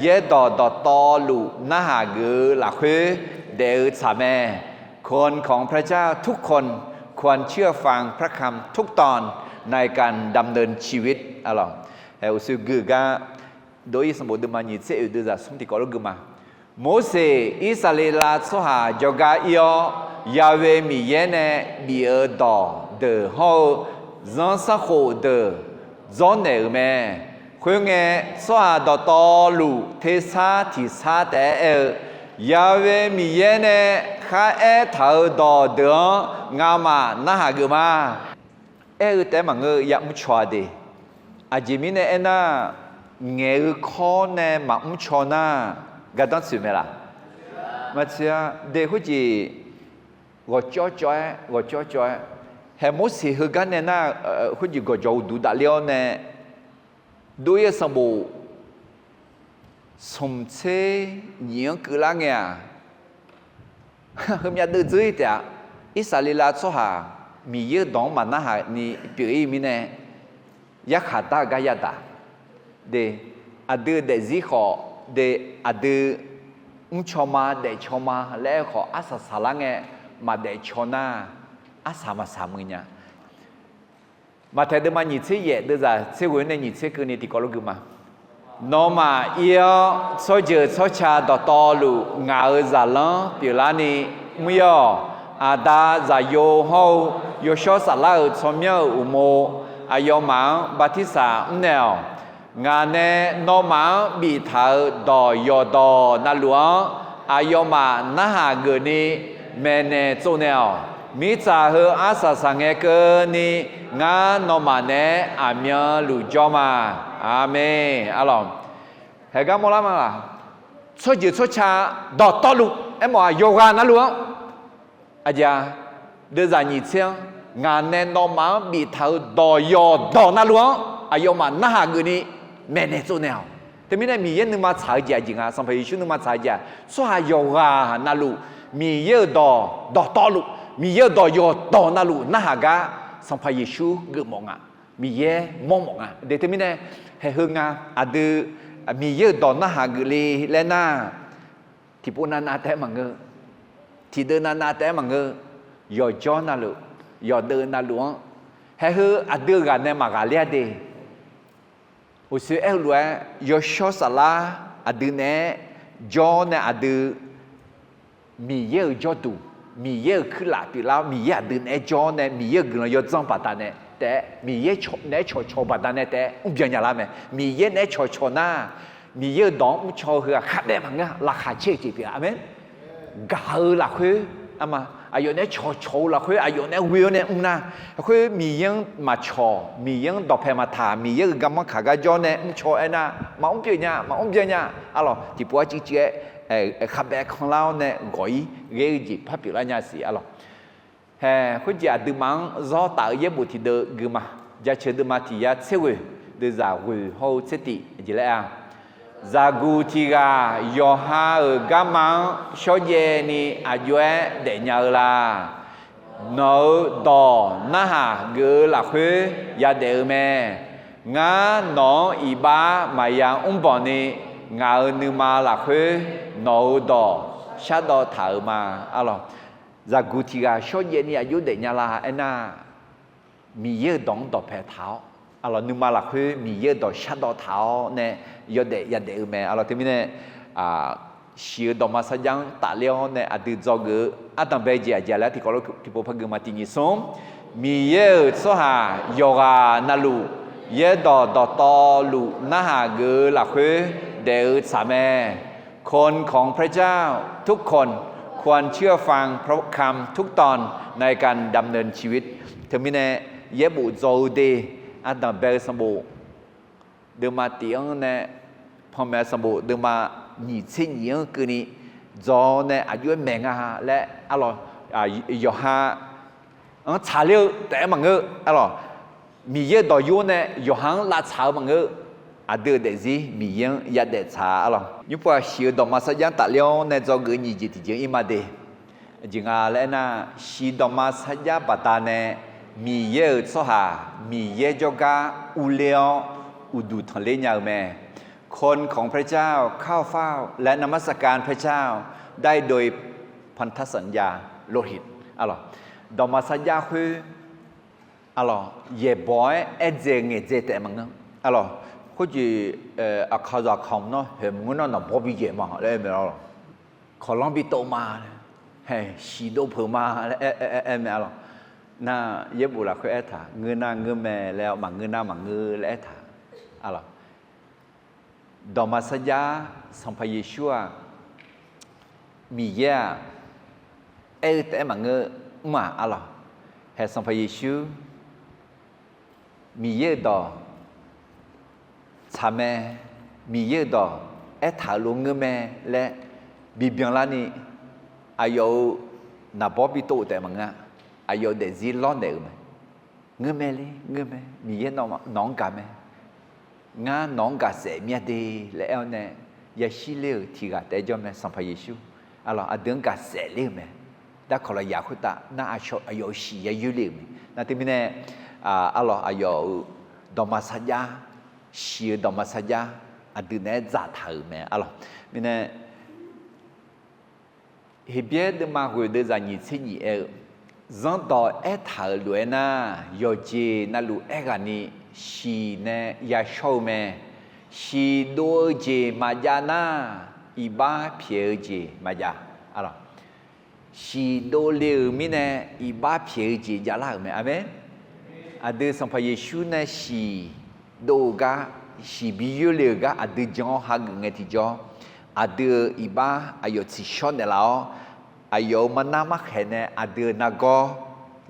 yaerdawq dawqtawvluf narhaq geuf-eu lafkhoer daef-eu tsaq mae. คนของพระเจ้าทุกคนควรเชื่อฟังพระคำทุกตอนในการดำเนินชีวิต Arlawq, uqshoe gui-eu gar, Dov-ir sanqbof deuvma nyiq tser oeq deuvzaq smr tiqkawv lof gui ma. Morseq Irsaqleqlav tsawrhaq jawrgar ir-awr, Ya'we Miqyaer nae bif-eu dawq deuq hawr-eu zanrsanrkhof deuq dzawrnaeq-euq mae. Khoerngae, tsawrhaq dawqtawvluf tersar tiqsar taef-aer aer-eu, Ya'we Miqyaer nae kharaer taq-euq dawq deuq-anr ngamaf narhaq geuf ma. Aer-eu taef-aer maqngeur-eu yamr caw-a de. Aqjeq mirnae aernar, ngaeq-eu kawr nae maqmr caw nar, gardanr tsoeq mae laq? Maqtsoeq-a de. Khoerjeq ghawqcawv cawv-aer, ghawqcawv cawv-aer, haeq Morseq heugar nae nar, khoerjeq gawqjawq uqduq dafler-awr nae, Dov-ir sanqbof smq tser nyiq-anr keuvlar ngae-aq, heumyav deuv dzeur-ir taef-a. Irsaqleqlav tsawrhaq Miqyaer-euq dawq-anr maqnarhaq ni pyeuf-ir mirnae, yarkhaq dar-eu gar yadaq de, aqdui daefzir khawf de, aqdui mrcaw ma daefcaw ma laer aer-eu khawf arsaq saqlar ngae, maqdaef caw nar, arsaq maqsaq muiq nya. Maqtaeq deuvma nyiq tser yaef deuvzaq tser ghoe nae nyiq tser keuvni tiqkawv lof gui ma. Nawmaf ir-awr, tsawrjeuq tsawrca dawqtawvluf ngaq-euq zaqlanr pyeuflarni mr-ir-awq. Aqda, Zaqyo hawr-eu Yawshawr Saflar-euq tsawrmyanr-euq uqmov aqyawfmaf-anr bartirsaq mrnaeq-awq. Ngaq nae nawmaf-anr biftaq-euq dawq yawqdawq navluf-anr aqyawfmaf narhaq geufni maeqnaeq tsovnaeq-awq. Mirtsaq heu arsaq saqngae keuvni ngar nawmaf naeq-aer aqmyanluf jawr ma. Aqmeq. Arlawq, haegar mawrlar ma laq? Tsawrjeuq tsawrca dawqtawvluf aermawf-aq yawqghaq navluf-anr, aqjeq-a, deuvzaq nyiq tser-anr, ngaq nae nawmaf-anr biftaq-euq dawq yawqdawq navluf-anr aqyawfmaf narhaq geufni maeqnaeq tsovnaeq-awq. Teumirnae Miqyaer nuima tsaq-eu jeq aqjeq nga, Sanqpaq Yeqsur nuima tsaq-eu jeq-aq, tsawrhaq yawqghaq navluf Miqyaer-euq dawq dawqtawvluf, Miqyaer-euq dawq yawqdawq navluf narhaq gar Sanqpaq Yeqsur geufmawf nga, Miqyaer mawrmawf nga de. Teumirnae haeq heu nga, aqdui Miqyaer-euq dawq narhaq geufle laer nar, tiqpov navnav taef-aer maqngeur, tiqdeuv navnav taef-aer maqngeur, yawqjawr navluf, yawqdeuv navluf-anr, haeq heu aqdui-eu ghaq nae maqghaqler-a de. Uqshoe aer-eu lof-aer, Yawshawr Saflar aqdui naeq-aer jawr nae aqdui Miqyaer-euq jawrduq, Miqyaer-euq kuirlaf pyeuflar-awr Miqyaer aqdui naeq-aer jawr nae Miqyaer-euq guiqlanq yawdzanr baqdanae taef-aer, Miqyaer naeq-aer cawqcawq baqdanae taef-aer mrbyan nya lar mae. Miqyaer naeq-aer cawqcawq nar, Miqyaer-euq dawq-anr mrcaw-eu heu-aq khardaef maqngeur, laqkhaq caer-eu jeq pyeuf-a. Aqmeq. Gaq-eu lafkhoer, arma, Aqyawf nae cawqcawq-eu lafkhoer aqyawf nae ghoe-awr nae mr nar, lafkhoer Miqyaer-anr maqcawq, Miqyaer-anr dawqpae maqtaq, Miqyaer-euq garmanr kaq gar jawr nae mrcaw aernar, maqmr pyeuf nya, maqmr byan nya. Arlawq, tiqpov-aer cuivcuiv-aer kharbaev kanrlar-awr nae ghawq-ir ghae-eu jeq par pyeuflar nya siq arlawq. Hae, khoerjeq aqduimaf-anr zawr taf-eu yaerbof tiqdeuv gui ma. Jaceuq deuvma tiq yar tser ghoeq, deuvzaq ghoeq hawr-eu tser tif jeq laer-a. Zaqguq tiq ghaq yawqha-euq garma-anr shawrjaev ni aqjox-aer daefnya-eu la? Nawq-euq dawq narhaq geuf-eu lafkhoer yadaef-eu mae. Ngar nawq-anr iqbax maqya mrbanq ni, ngaq-euq nuima lafkhoer nawq-euq dawq shardawv taq-euq ma. Arlawq, zaqguq tiq ghaq shawrjaev ni aqjox daefnya la aernar, Miqyaer-euq dawq-anr dawqpae taq-awr, arlawq, nuima lafkhoer Miqyaer-euq dawq shardawv taq-awr nae yawdaef yadaef-eu mae. Arlawq, teumirnae, shiq-eu dawqma sarjax-anr tafler-awr nae aqdui dzawgeuf-eu ardanqbae jeq aqjeq laer tiqkawv lof tiqpov par gui ma. Tiq nyiq smr, Miqyaer-euq tsawrhaq yawqghaq navluf yaerdawq dawqtawvluf narhaq geuf-eu lafkhoer daef-eu tsaq mae. คนของพระเจ้าทุกคนควรเชื่อฟังพระคำทุกตอนในการดำเนินชีวิต Teumirnae yaerbof dzaw-eu de, ardanqbae-eu sanqbof deuvma tif-anr nae panmaeq-eu sanqbof deuvma nyiq tser nyiq-anr keuvni dzaw-awr nae aqjox-aer maeq nga laer arlawq, yawqha-anr tsaqler-eu taef-aer maqngeur arlawq. Miqyaer-euq dawq yur-awr nae yawqha-anr lavtsaq-eu maqngeur. Aqdui-euq daefzir Miqyaer-anr yadaef tsaq arlawq. Nymrpov-aq, shiq-eu dawqma sarjax-anr tafler-awr nae dzawgeuf-eu nyiq jeq tiqjeq-anr ir ma de. Aqjeq nga laer aernar, shiq dawqma sarjax baqdanae Miqyaer-euq tsawrhaq Miqyaer jawrgar urler-awr uqduq tanqler nya-eu mae. คนของพระเจ้าเข้าเฝ้าและนมัสการพระเจ้าได้โดยพันธสัญญาโลหิต arlawq. Dawqma sarjax khoer arlawq, yaeqbawq-aer aerdzae ngaeqdzae taef maqngeur. Arlawq, khoerjeq aqkaq zaqkaq nawr hoeq maqngeur nar naqbawr bi yaeq ma laer aer mae arlawq. Kawqlanr bi tov ma, hae, shiq dov peuq ma laer aer mae arlawq. Nar yaerbof lafkhoer aertaq ngeur nar ngeur mae laer, maqngeur nar maqngeur laer aertaq arlawq. Dawqma sarjax Sanqpaq Yeqsur-aq, Miqyaer-aq, aer-eu taef-aer maqngeur mr-aq arlawq. Hae Sanqpaq Yeqsur Miqyaer-euq dawq tsaq mae, Miqyaer-euq dawq aertaq-euq lof ngeur mae laer bibyan larni, aqyawf-euq naqbawr bi tov-eu taef maqngeur-a. Aqyawf-euq daefzir lawrnaeq-euq mae. Ngeur mae le, ngeur mae, Miqyaer nawq-anr gaq mae. Ngar nawq-anr gaqsaef mir-a de laer aer-awr nae yashir ler-euq tiq ghaq taef-aer jawr mae Sanqpaq Yeqsur. Arlawq, aqdui-anr gaqsaef ler-euq mae. Darkawq lafyaq khoertav nar aqyawf-euq shiq yayoer le-euq mae. Nar teumirnae arlawq, aqyawf-euq dawqma sarjax, shiq-eu dawqma sarjax aqdui naeq-aer dzaqtaq-euq mae arlawq. Mirnae Heqbyaer deuvma ghoeq deuvzaq nyiq tser nyiq aer-eu, Zanrdawq aertaq-euq lof-aer nar, yawqjeq navluf aerghaqni shiq nae yashawr-eu mae. Shiq dov-eu jeq maqjav nar, iqbax pyaeq-eu jeq maqjav. Arlawq, shiq dovle-euq mirnae iqbax pyaeq-eu jeq javlar-euq mae. Aqmeq. Aqdui Sanqpaq Yeqsur nae shiq dov-eu gar, shiq bi yoerle-euq gar aqdui jan-awr hageuf ngae tiqjawr, aqdui-euq iqbax aqyawf tsiqshawr naeqlaf-awr, aqyawf-euq marnar markhaeq nae aqdui-euq nargawr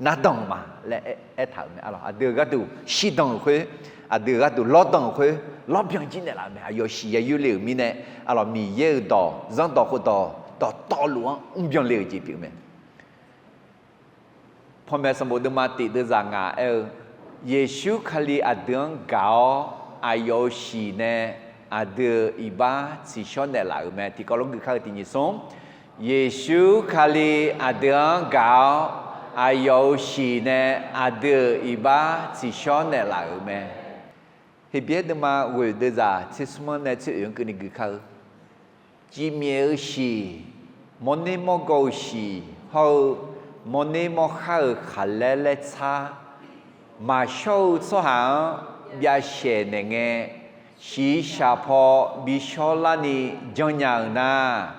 nardanq-euq ma laer aertaq-euq mae. Arlawq, aqdui-euq gharduq shirdanq-euq khoer, aqdui-euq gharduq lawrdanq-euq khoer, lawrbyan jir naeqlaf-euq mae. Aqyawf shiq yayoer le-euq mirnae, arlawq, Miqyaer-euq dawq, zanrdawq khofdawq, dawqtawvluf-anr mrbyan le-euq jeq pyeuf mae. Panmaeq sanqbof deuvma tif deuvzaq ngaq aer-eu, Yeqsur Kali aqdui-anr gaq-awr aqyawf-euq shiq nae aqdui-euq iqbax tsiqshawr naeqlaf-euq mae. Tiqkawv lof gui kar-eu tiq nyiq smr, Yeqsur Kali aqdui-anr gaq-awr aqyawf-euq shiq nae aqdui-euq iqbax tsiqshawr naeqlaf-euq mae. Heqbyaer deuvma ghoeq deuvzaq tser smr-anr nae tser oeq-anr keuvni gui kar-eu, cifmyaef-eu shiq, mawrner mawrgaw-eu shiq hawr-eu mawrner mawrkhar-euq khaqlaer laer tsar, maqshawr-eu tsawrhaq-anr byav shaeq naeq ngae, shiqshaq paw bi shawr larni janrnya-euq nar,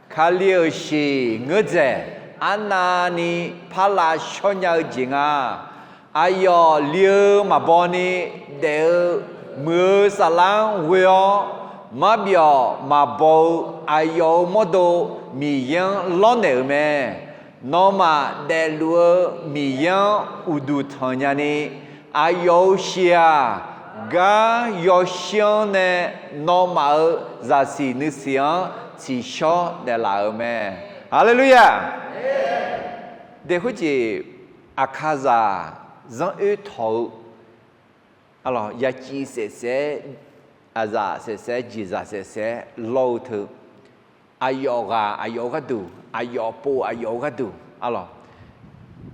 Kali-euq shiq ngeur dzaeq arnavni par lavshawr nya-eu jeq nga. Aqyawf li-eu maqbaw ni daef-eu muiq-eu saflar-anr ghoe-awr, marbyawf maqbaw-eu aqyawf-euq mawrdo Miqyaer-anr lawrnaeq-euq mae. Nawmaf daefluf-eu Miqyaer-anr uqduq tanq nyani, aqyawf-euq shiq-aq, gar yawshir-anr nae nawmaf-euq zaqsiq nuisiq-anr tsiqshawr naeqlaf-euq mae. Haleluya! Daef khoerjeq, aqkaqzaq zanr oer tawq-eu, arlawq, yaciv saefsaef-aer, aqzaf saefsaef-aer, jeqzaq saefsaef-aer lawr-eu teu, aqyawf ghaq aqyawf-eu gharduq, aqyawf pov aqyawf-eu gharduq, arlawq,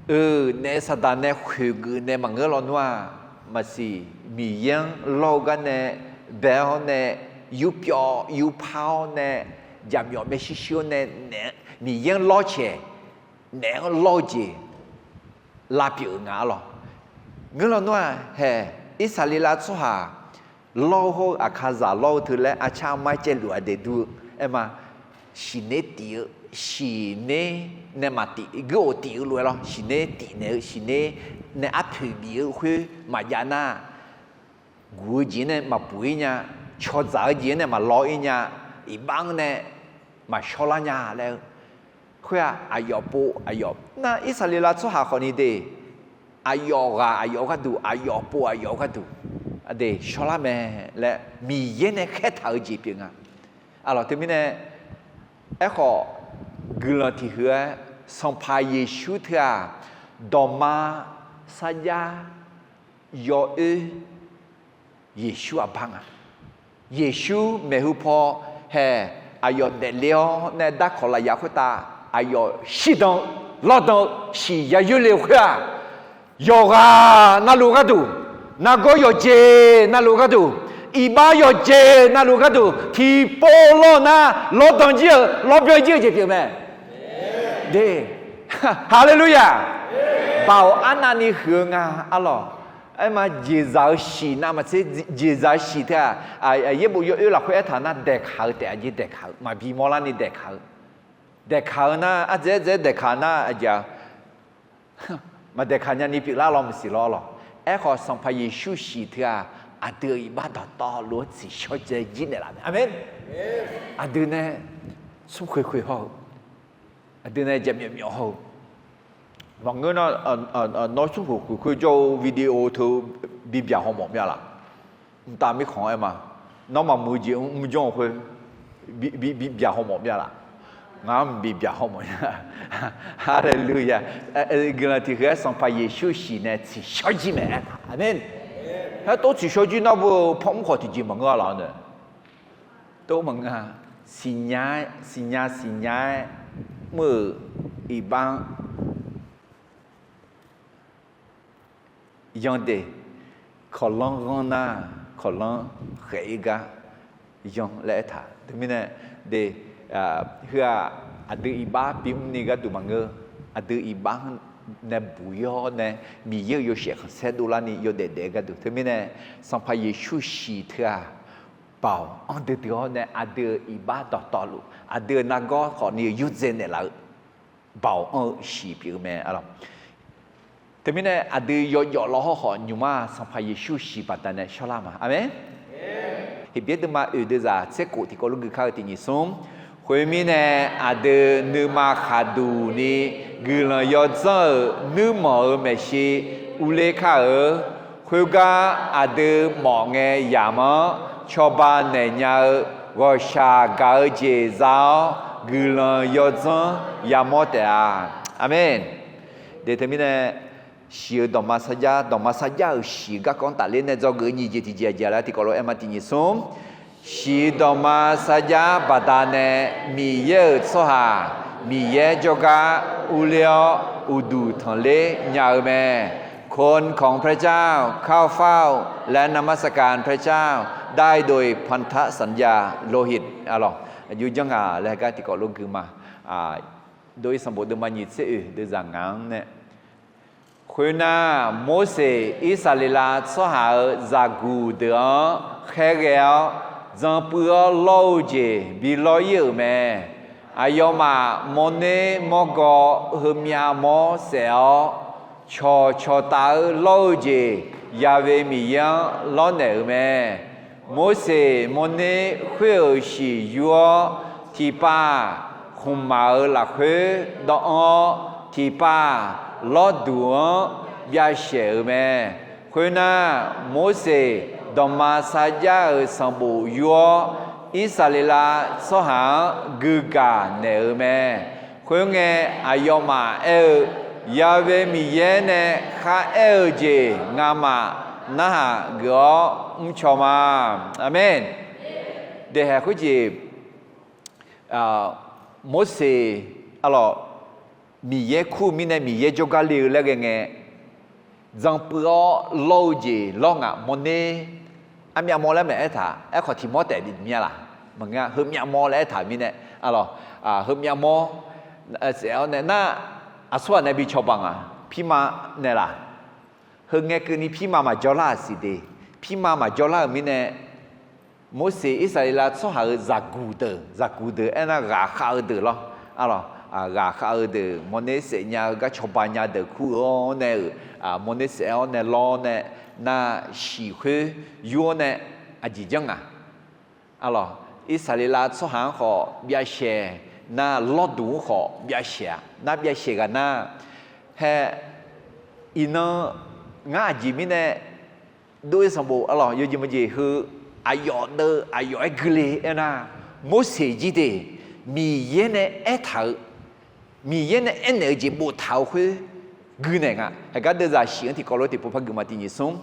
eu, naef saqdaq nae khoeqgeuf nae maqngeur lawnmr-aq, maqsiq, Miqyaer-anr lawr-eu gar nae bae-awr nae, yurpyawv yurpar-awr nae, jaqmyawf maershuir shuir-awr nae, naef, Miqyaer-anr lawr caeq, naef-anr lawr-eu jeq lavpyeuf-euq nga, arlawq. Ngeur lawnmr-aq, hae, Irsaqleqlav tsawrhaq lawr-eu hawr-eu, aqkaqzaq lawr-eu teu laer arcar armar caevluf-aq daef dur-eu, aer ma, shiqner tif-eu, shiqner nae maqtif, geur-oq tif-eu lof-aer lawr, shiqner tifnaeq-eu, shiqner nae arpoeq bif-eu khoer maqjav nar, guq-eu jeq-anr nae maqpuq-ir nya, cawdzaq-eu jeq-anr nae maqlawr-ir nya, iqbax-anr nae maqshawrlar nya laer-eu. Khoer-aq, aqyawf pov aqyawf, nar Irsaqleqlav tsawrhaq khawfni de, aqyawf ghaq aqyawf gharduq, aqyawf pov aqyawf gharduq, aqdui shawrlar mae laer Miqyaer nae khaertaq-eu jeq pyeuf nga. Arlawq, teumirnae, aerkhawf, guiqlanq tiq huiq-aer Sanqpaq Yeqsur teu-aq, dawqma sarjax yawoer Yeqsur aqbar nga. Yeqsur maeqhu paw hae, aqyawf daefle-awr nae darkawq lafyaq khoertav aqyawf shirdan-eu, lawrdan-eu, siq yayoer le-eu khoer-aq, yawqghaq navluf gharduq, nargawr yawqjeq navluf gharduq, iqbax yawqjeq navluf gharduq tiqpov lawr nar lawrdan jir-euq lawrbyan jir-eu jeq pyeuf mae. De, haleluya! Baoq arnavni huiq-eu nga, arlawq. Aer ma, jeqzaq-eu shiq navmaqtser, jeqzaq-eu shiq teu-aq, yaerbof yawoer lafkhoer aertaq nar daeqkaq-eu taef-a jeq, daeqkaq-eu maqbi mawrlarni daeqkaq-eu, daeqkaq-eu nar ardzaeq ardzaeq daeqkaq nar aqjeq-a, maqdaeqkaq nyani pyeuflar law maqsiq lawr lawq. Aerkhawf, Sanqpaq Yeqsur shiq teu-aq, aqdui-euq iqbax dawqtawvluf-anr tsiqshawr cae jir naeqlaf mae. Aqmeq. Aqdui nae smrkhoeq khoeq haw-eu, aqdui nae jaqmyawf myawf haw-eu. Maqngeur nar, nawr smrkhoeq khoeq khoeq jawr-eu video teu bibyaq haw mawf mya laf? Mqtav mirkhanq-anr aer ma. Nawr maqmuiq-eu jeq mr janr-eu khoer bibyaq haw mawf mya laf? Ngaq-anr mqbi byaq haw mawf nya. Haleluya! Guiqlanq tiq huiq-aer Sanqpaq Yeqsur shiq nae tsiqshawr jir mae aertaq. Aqmeq. Haer tov tsiqshawr jir nar beu panmr khawf tiqjeq maqngeur-a laf-a nae. Tov maqngeur-a. Siqnya-aer, siqnya siqnya-aer mr-euq iqbax-anr yan de, kawqlanr ghanr nar, kawqlanr khaef-ir gar yan laer aertaq. Teumirnae, de, heu-aq, aqdui iqbax bimr ni gharduq maqngeur, aqdui iqbax nae buq-ir-awr nae Miqyaer-euq yawshaef khanqsaer dovlarni yawdaef daef-eu gharduq. Teumirnae, Sanqpaq Yeqsur shiq teu-aq, baoq anr duidui-awr nae aqdui-euq iqbax dawqtawvluf, aqdui-euq nargawr khawfni-eu yurdzae naeqlaf-eu baoq anr-eu shiq pyeuf-eu mae, arlawq. Teumirnae aqdui yawjawf law hawrkhawf nymqmar Sanqpaq Yeqsur shiq baqdanae shawrlar ma. Aqmeq. Heqbyaer deuvma oeq deuvzaq tserkof tiqkawv lof gui kar-eu tiq nyiq smr. Khoermirnae, aqdui nuima khaqduq ni guiqlanq yawdzanr-euq nuirmanq-euq maeqshi urler kar-eu. Khoergar aqdui mawf ngae yamq-anr cawba naeq nya-eu ghawqshaq gaq-eu jeq za-awr, guiqlanq yawdzanr yamawr taef-a. Aqmeq. De teumirnae, shiq-eu dawqma sarjax, dawqma sarjax-euq shiq garkawv-anr tafler nae dzawgeuf-eu nyiq jeq tiqjeq aqjeq laer tiqkawv lof-aer ma. Tiq nyiq smr. Shiq-eu dawqma sarjax baqdanae Miqyaer-euq tsawrhaq Miqyaer jawrgar urler-awr uqduq tanqler nya-eu mae. คนของพระเจ้า เข้าเฝ้าและนมัสการพระเจ้า ได้โดยพันธสัญญาโลหิต arlawq. Aqjox janr nga laer gar tiqkawv lof gui ma. Dov-ir sanqbof deuvma nyiq tser oeq deuvzaq ngaq-anr nae, khoernar, Morseq Irsaqleqlav tsawrhaq-euq zaqguq deuq-anr khaerghae-awr, dzanpuiv-awr lawr-eu jeq bi lawr-ir-euq mae. Aqyawfmaf mawrner mawrgaw heumyav mawr saef-awr, cawqcawq taf-eu lawr-eu jeq Yaqve Miqyaer-anr lawrnaeq-euq mae. Morseq mawrner khoer-euq shiq yur-awr, tiqpav khmqmaq-euq lafkhoer dawvanr-awr, tiqpav lawrduq-anr byav shaeq-euq mae. Khoernar, Morseq dawqma sarjax-euq sanqbof yur-awr, Irsaqleqlav tsawrhaq-anr guigaq naeq-euq mae. Khoerngae, aqyawfmaf aer-eu, Ya'we Miqyaer nae kharaer-eu jeq ngamaf narhaq geuf-awr mrcaw ma. Aqmeq. Daeqhaeq khoerjeq, Morseq, arlawq, Miqyaer kur-eu mirnae Miqyaer jawrgar le-eu laer ghae ngae, dzanpuiv-awr lawr-eu jeq lawr ngaq mawrner, armyav mawr laer maeq aertaq, aerkhawf tiq mawr taef bif mya laq? Maqngeur, heumyav mawr laer aertaq mirnae, arlawq, heumyav mawr saef-awr nae nar, aqsurghaq nae bi cawba ngaq, pirma naeq laq? Heu ngae keuvni pirma maqjawr lar-aq siq de. Pirma maqjawr lar-euq mirnae, Morseq Irsaqleqlav tsawrhaq-euq zaqguq deuq, zaqguq deuq aernar ghaqkhav-eu deuq lawr. Arlawq, ghaqkhav-eu deuq mawrner saef nya-eu gar cawba nya deuq kur-eu-awr nae-euq, mawrner saef-awr nae lawr nae, nar shiq khoer yur-awr nae aqjeq janr ngaq. Arlawq, Irsaqleqlav tsawrhaq-anr khawf byav shaeq, nar lawrduq-anr khawf byav shaeq-a. Nar byav shaeq ghaq nar, hae, iqnan ngar aqjeq mirnae dov-ir sanqbof, arlawq, yawjeq maqjeq heu aqyawf deuv aqyawf-aer gui le aernar, Morseq jir de, Miqyaer nae aertaq-eu, Miqyaer nae aernaeq-eu jeq boftaq-eu khoer gui naeq nga. Haeqgar deuvzaq shiq-anr tiqkawv lof tiqpov par gui ma. Tiq nyiq smr.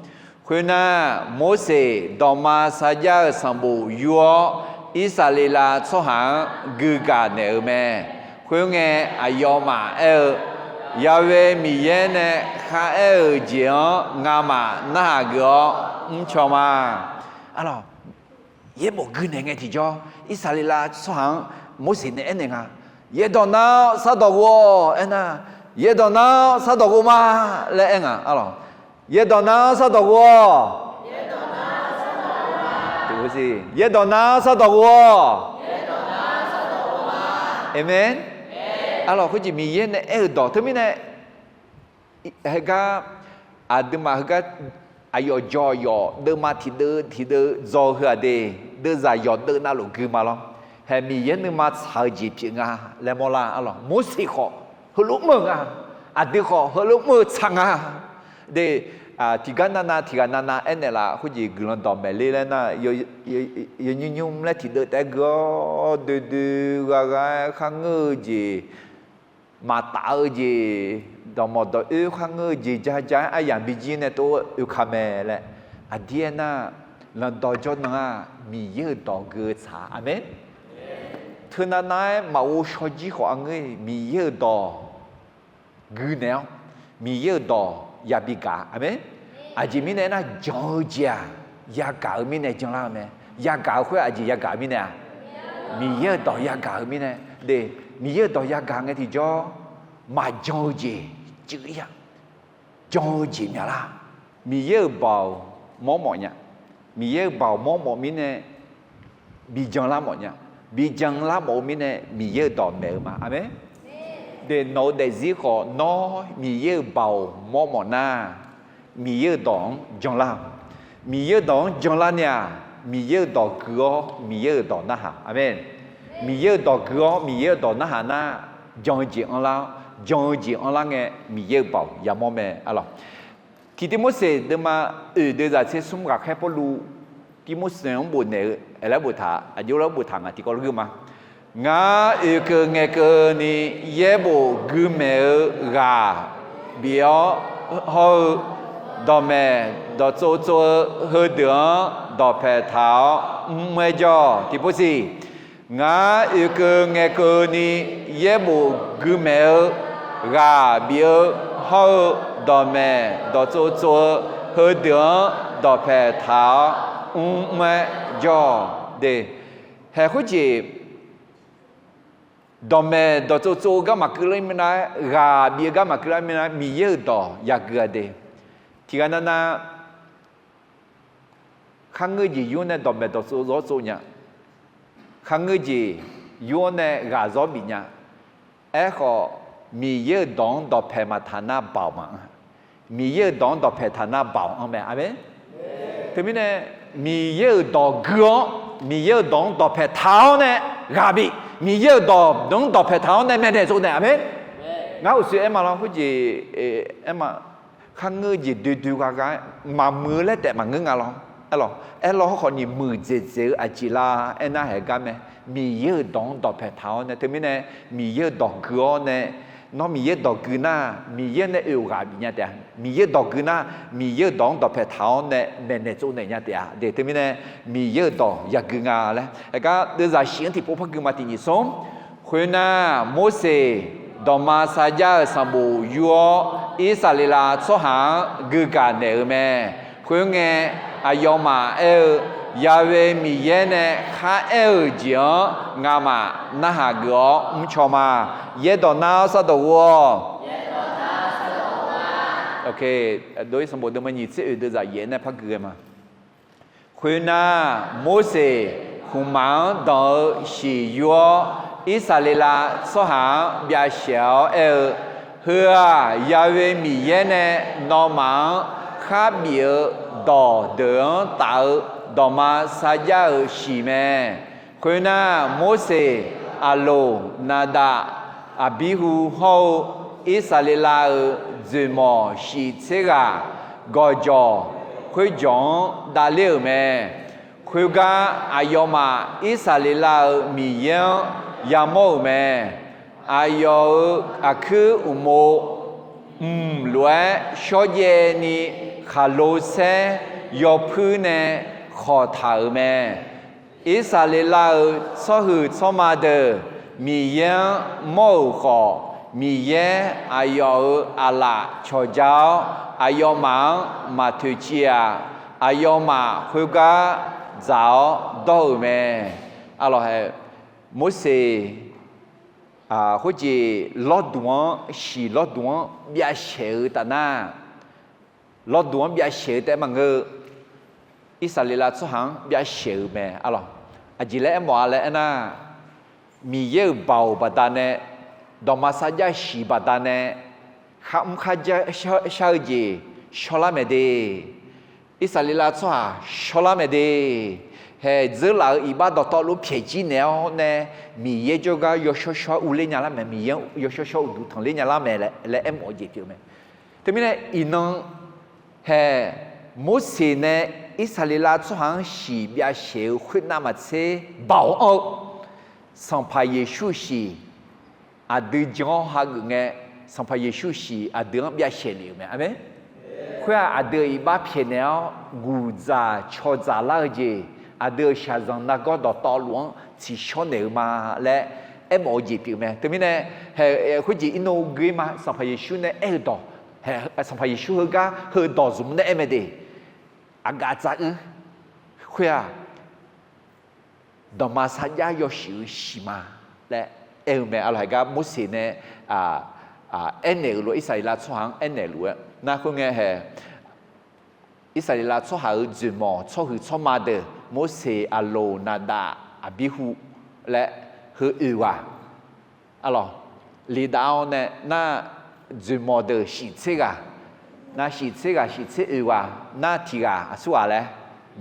Khoernar, Morseq dawqma sarjax-euq sanqbof yur-awr, Irsaqleqlav tsawrhaq-anr guigaq naeq-euq mae. Khoerngae, aqyawfmaf aer-eu, Ya'we Miqyaer nae kharaer-euq jeq-anr ngamaf narhaq geuf-awr mrcaw ma. Arlawq, yaerbof gui naeq ngae tiqjawr, Irsaqleqlav tsawrhaq-anr Morseq nae aernaeq nga, Yaerdawq nar-awr shardawq ghof-awq aernar, Yaerdawq nar-awr shardawq ghof ma laer aer nga. Arlawq, Yaerdawq nar-awr shardawq ghof-awq. Yaerdawq nar-awr shardawq ghof-awq. Aqmeq. Arlawq, khoerjeq Miqyaer nae aer-euq dawq teumirnae, heugar, aqduimaf heugar, aqyawf jawr yawf deuvma tiqdeuv tiqdeuv dzaw-eu heu-aq de, deuvzaq yawqdeuv navluf gui ma lawr. Hae, Miqyaer nuima tsaq-eu jeq pyeuf nga laer mawrlar. Arlawq, Morseq khawf heulof mr-eu nga. Aqdui khawf heulof mr-eu tsaq nga. De, tiqgar navnav tiqghaq navnav aernaeq laf khoerjeq guiqlanq dawqmaeq ler laer nar, yawnymr nymr laer tiqdeuv taef-aer gui-awr doe doe gha gha-aer kharngeur-eu jeq, maqtaf-eu jeq, dawqmawq dawq oer kharngeur-eu jeq ja ja-aer aryamq bijir nae tov-aer oeka mae laer. Aqdir aernar, lanqdawq jawrnan-aq Miqyaer-euq dawq gui-eu tsaq-a. Aqmeq. Teunav nav-aer maqghov shawr jir khawf arngeur-iq Miqyaer-euq dawq gui naeq-awr, Miqyaer-euq dawq yabi gaq-a. Aqmeq. Aqjeq mirnae aernar, jan-eu jeq-aq yagaq-eu mirnae janlar-eu mae. Yagaq-eu khoer aqjeq yagaq-eu mirnae-a? Miqyaer-euq dawq yagaq-eu mirnae. De, Miqyaer-euq dawq yagaq ngae tiqjawr, maqjan-eu jeq cuiv-ir-a. Jan-eu jeq myaqlar. Miqyaer-euq baoq mawrmawf nya. Miqyaer-euq baoq mawrmawf mirnae, bijan lar mawf nya. Bijan lar mawf-eu mirnae Miqyaer-euq dawq maeq-eu ma. Aqmeq. De, nawq-eu daefzir khawf nawr Miqyaer-euq baoq mawrmawf nar, Miqyaer-euq dawq-anr janlar-awq. Miqyaer-euq dawq-anr janlar ni-aq, Miqyaer-euq dawq gui-awr Miqyaer-euq dawq narhaq. Aqmeq. Miqyaer-euq dawq gui-awr Miqyaer-euq dawq narhaq nar, jan-eu jeq anrlar-awr, jan-eu jeq anrlar ngae Miqyaer-euq baoq yamawr mae. Arlawq, tiqtiv Morseq deuvma oeq deuvzaq tser smr ghaqkhaer Pawrluv Tivmorseq-anr bofnaeq-eu aerlar boftaq, aqjox lar boftaq ngaq tiqkawv lor geur ma. Ngar oekeuv ngaeqkeuvni yaerbof guimaeq-eu ghaq bif-awr hawr-eu, dawqmaeq dawqtsov tsov-eu heudeuq-anr dawqpaeq taq-awr mr-aer jawr. Tiqpov siq. Ngar oekeuv ngaeqkeuvni yaerbof guimaeq-eu ghaq bif-eu hawr-eu, dawqmaeq dawqtsov tsov-eu heudeuq-anr dawqpaeq taq-awr mr-aer jawr. De, haeq khoerjeq dawqmaeq dawqtsov tsov-eu garma keuvlar mirnae, ghaq bif-eu garma keuvlar mirnae, Miqyaer-euq dawq yagui-a de. Tiqghaq navnav kharngeur jeq yur nae dawqmaeq dawqtsov zawr tsov nya. Kharngeur jeq yur-awr nae ghaq zawr bif nya. Aerkhawf, Miqyaer-euq dawq-anr dawqpaeq maqtaq nar baoq maqanr. Miqyaer-euq dawq-anr dawqpaeq taq nar baoq anr mae. Aqmeq. Teumirnae, Miqyaer-euq dawq gui-awr, Miqyaer-euq dawq-anr dawqpaeq taq-awr nae ghaq bif, Miqyaer-euq dawq-anr dawqpaeq taq-awr nae maeqnaeq tsovnaeq. Aqmeq. Ngar uqshoe aer ma lawr, khoerjeq aer ma, kharngeur jeq doe doe gha gha-aer maqmuiq-eu laer taef maqngeur nga lawr. Aerlawr, aerlawr hawrkhawf ni muiqdzaeq dzaeq-eu aqjeq lar aernar haeq gar mae. Miqyaer-euq dawq-anr dawqpae taq-awr nae, teumirnae Miqyaer-euq dawq gui-awr nae, nawr Miqyaer dawq gui nar, Miqyaer nae oeq ghaq bif nya taef-a. Miqyaer dawq gui nar, Miqyaer-euq dawq-anr dawqpae taq-awr nae maeqnaeq tsovnaeq nya taef-a. De, teumirnae Miqyaer-euq dawq yagui nga laer haeq gar deuvzaq shif-anr tiqpov par gui ma. Tiq nyiq smr, khoernar, Morseq dawqma sarjax-euq sanqbof yur-awr, Irsaqleqlav tsawrhaq-anr guigaq naeq-euq mae. Khoerngae, aqyawfmaf aer-eu, Ya'we Miqyaer nae khar aer-euq jeq-anr ngamaf narhaq geuf-awr mrcaw ma. Yaerdawq nar-awr sardawq ghov-awq. Dov-ir sanqbof deuvma nyiq tser oeq deuvzaq yaef nae par gui ghae ma. Khoernar, Morseq khmqmaq-anr danq-eu shiq yur-awr, Irsaqleqlav tsawrhaq-anr byavshaeq-awr aer-eu, Heu-aq, Ya'we Miqyaer nae nawmaf-anr kharbif-eu dawq deuq-anr taf-eu dawqma sarjax-euq shiq mae. Khoernar, Morseq, Aqloq, Naqdaq, Aqbirhu hawr-eu Irsaqleqlav-euq dzoeqmawq shiq tser ghaq gawqjawq khoerjawq-anr davler-euq mae. Khoergar, aqyawfmaf Irsaqleqlav-euq Miqyaer-anr yamawr-euq mae. Aqyawf-euq aqkuir uqmov mq lof-aer shawrjaev ni khaqlo saer yawpuir nae khawqtaq-euq mae. Irsaqleqlav-euq tsawrhuiq tsawrma deuq Miqyaer-anr mawr-euq khawf, Miqyaer aqyawf-euq aqlaf cawqja-awr, aqyawfmaf-anr maqtoeqciv-aq, aqyawfmaf khoergar dzaq-awr dawr-euq mae. Aqlawq hae, Morseq khoerjeq lawrduq-anr, shiq lawrduq-anr byavshaeq-eu taf nar, lawrduq-anr byavshaeq-eu taef maqngeur-eu, Irsaqleqlav tsawrhaq-anr byavshaeq-euq mae. Aqlawq, aqjeq laer aermawf-a laer aernar, Miqyaer-euq baoq baqdanae, dawqma sarjax shiq baqdanae, kharmr kharjax shar-eu jeq shawrlar mae de. Irsaqleqlav tsawrhaq shawrlar mae de. Haeq dzeurlaf-euq iqbax dawqtawvluf pyaeq jir naeq-awr nae, Miqyaer jawrgar yawshawr shawr-aer urler nya lar mae, Miqyaer-anr yawshawr shawr-aer uqduq tanqler nya lar mae laer aermawf-eu jeq pyeuf mae. Teumirnae iqnan haeq, Morseq nae Irsaqleqlav tsawrhaq-anr shiq byavshaeq-eu khoernav maqtser baoq anr-eu Sanqpaq Yeqsur shiq aqdui jan-awr hageuf ngae, Sanqpaq Yeqsur shiq aqdui-anr byavshaeq lef-euq mae. Aqmeq. Khoer-aq, aqdui-euq iqbax pyaeqnaeq-awr guqdzaq cawdzaq lar-eu jeq, aqdui-euq shaqzanq nargawr dawqtawvluf-anr tsiqshawr naeq-eu ma laer aermawf-eu jeq pyeuf mae. Teumirnae, haeq, khoerjeq irnov gui ma. Sanqpaq Yeqsur nae aer-eu dawq, haeq, Sanqpaq Yeqsur heugar heu dawq zmq nae aer mae de. Aqgaf dzaq-eu khoer-aq, dawqma sarjax yawshuif-eu shiq ma laer aer-eu mae. Aqlawq haeq gar Morseq nae aernaeq-euq lof, Irsaqleqlav tsawrhaq-anr aernaeq luf-aer nar, khoerngae haeq Irsaqleqlav tsawrhaq-euq dzoeqmawq tsawrhuiq tsawrma deuq, Morseq, Aqloq, Naqdaq, Aqbirhu laer heu oeq ghaq, aqlawq, lidav-awr nae nar, dzoeqmawq deuq shiq tser ghaq, nar shiq tser ghaq, shiq tser oeq ghaq nar, tiq ghaq aqsur ghaq laer,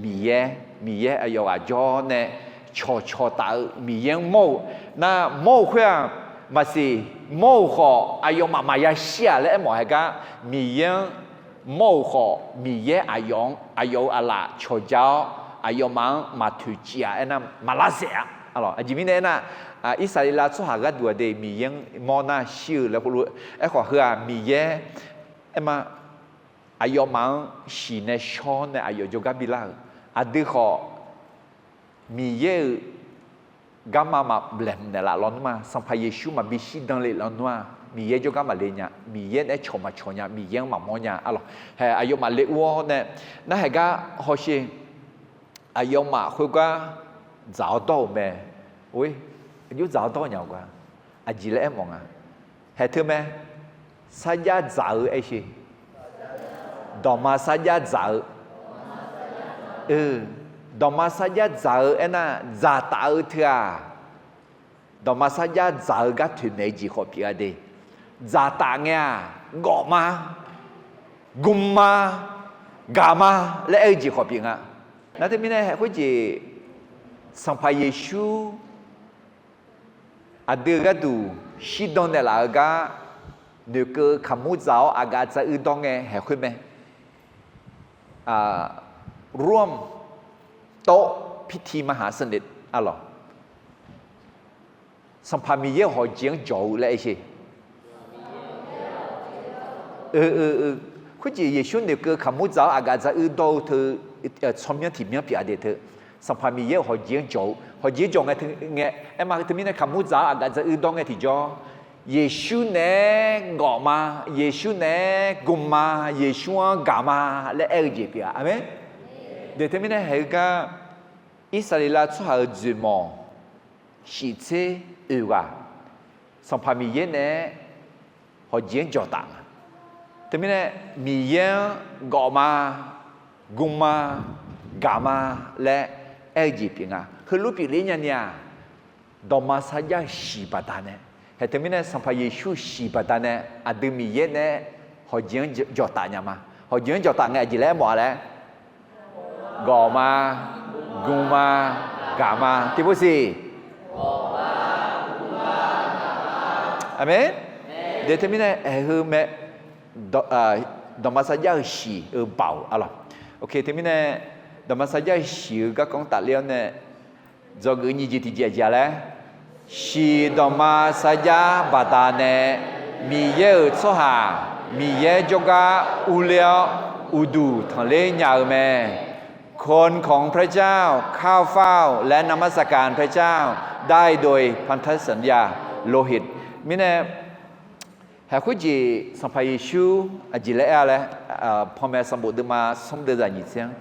Miqyaer, Miqyaer aqyawf ghaq jawr nae cawq cawq taf-eu Miqyaer-anr mawr-eu nar, mawr-eu khoer-aq, maqsiq, mawr-euq khawf aqyawfmaf maqya shir-aq laer aermawf haeq gar, Miqyaer-anr mawr-euq khawf, Miqyaer aqyawf-anr, aqyawf-euq aqlaf cawqja-awr, aqyawfmaf-anr maqtoeqciv-aq aernar, maqlar zaeq-a. Aqjeq mirnae aernar, Irsaqleqlav tsawrhaq gharduq-aq de, Miqyaer-anr mawr nar shir-eu laer khoerlof, aerkhawf heu-aq Miqyaer aerma, aqyawfmaf-anr shiq nae shawr nae aqyawf jawrgar bilar-euq, aqdui khawf Miqyaer-euq garma maqlaeqhmq naeqlaf lawnmr-aq, Sanqpaq Yeqsur maqbi shirdan le lawnmr-aq, Miqyaer jawrgar maqle nya, Miqyaer nae cawq maqcawq nya, Miqyaer-anr maqmawr nya. Aqlawq, aqyawfmaf le ur-awr nae, nar haeq gar hawsher, aqyawfmaf khoergar dzaq-awr dawr-euq mae. Or, aqjox dzaq-awr dawr nya-euq gar, aqjeq laer aermawf nga. Haeq teu mae, sarjax dzaq-eu aer sher. Dawqma sarjax dzaq-eu, dawqma sarjax dzaq-eu aernar, dzaq taf-eu teu-aq, dawqma sarjax dzaq-eu gar toeqmaeq-eu jeq khawf pyeuf-a de. Dzaq taf ngae-aq, gawf ma, gm ma, gaq ma laer aer-eu jeq khawf pyeuf nga. Nar teumirnae haeq khoerjeq, Sanqpaq Yeqsur aqdui-euq gharduq shirdan naeqlaf-eu gar, noeqkeuv kaqmur dzaq-awr aqgaf dzaq uir dawr ngae haeq khoer mae. Rom tawv pirti maqhaq seuqnaeq arlawq. Sanqpaq Miqyaer-euq hawqjeq-anr jawq-eu laer aer sher. Khoerjeq Yeqsur noeqkeuv kaqmur dzaq-awr aqgaf dzaq uir dawr-eu teu, tsawrmyanr tiq myanr pyeuf-a de teu. Sanqpaq Miqyaer-euq hawqjeq-anr jawq-eu, hawqjeq-anr jawq ngae teu ngae, aer ma teumirnae kaqmur dzaq-awr aqgaf dzaq uir dawr ngae tiqjawr, Yeqsur naeq-aer gawf ma, Yeqsur naeq-aer gm ma, Yeqsur-anr gaq ma laer aer-eu jeq pyeuf-a. Aqmeq. De teumirnae haeq-eu gar, Irsaqleqlav tsawrhaq-euq dzoeqmawq shif tser oeq ghaq, Sanqpaq Miqyaer naeq-aer hawqjeq-anr jawqtaf nga. Teumirnae Miqyaer-anr gawf ma, gm ma, gaq ma laer aer-eu jeq pyeuf nga. Heulof pyeufler nyani-aq, dawqma sarjax-eu shiq baqdanae, haeq teumirnae Sanqpaq Yeqsur shiq baqdanae aqdui Miqyaer naeq-aer hawqjeq-anr jawqtaf nya ma. Hawqjeq-anr jawqtaf ngae aqjeq laer aermawf-a laer, gawf ma, gm ma, gaq ma tiqpov siq. Aqmeq. De teumirnae aeqheu mae, dawqma sarjax-eu shiq-eu baoq arlawq. Teumirnae dawqma sarjax-eu shiq-eu garkawv-anr tafler-awr nae, dzawgeuf nyiq jeq tiqjeq aqjeq-a laer, shiq dawqma sarjax baqdanae Miqyaer-euq tsawrhaq Miqyaer jawrgar urler-awr uqduq tanqler nya-eu mae. คนของพระเจ้า ข้าเฝ้าและนมัสการพระเจ้า ได้โดยพันธสัญญาโลหิต mirnae, haeq khoerjeq Sanqpaq Yeqsur aqjeq laer aer-a laer, Panmaeq sanqbof deuvma smr deuvzaq nyiq tser-anr,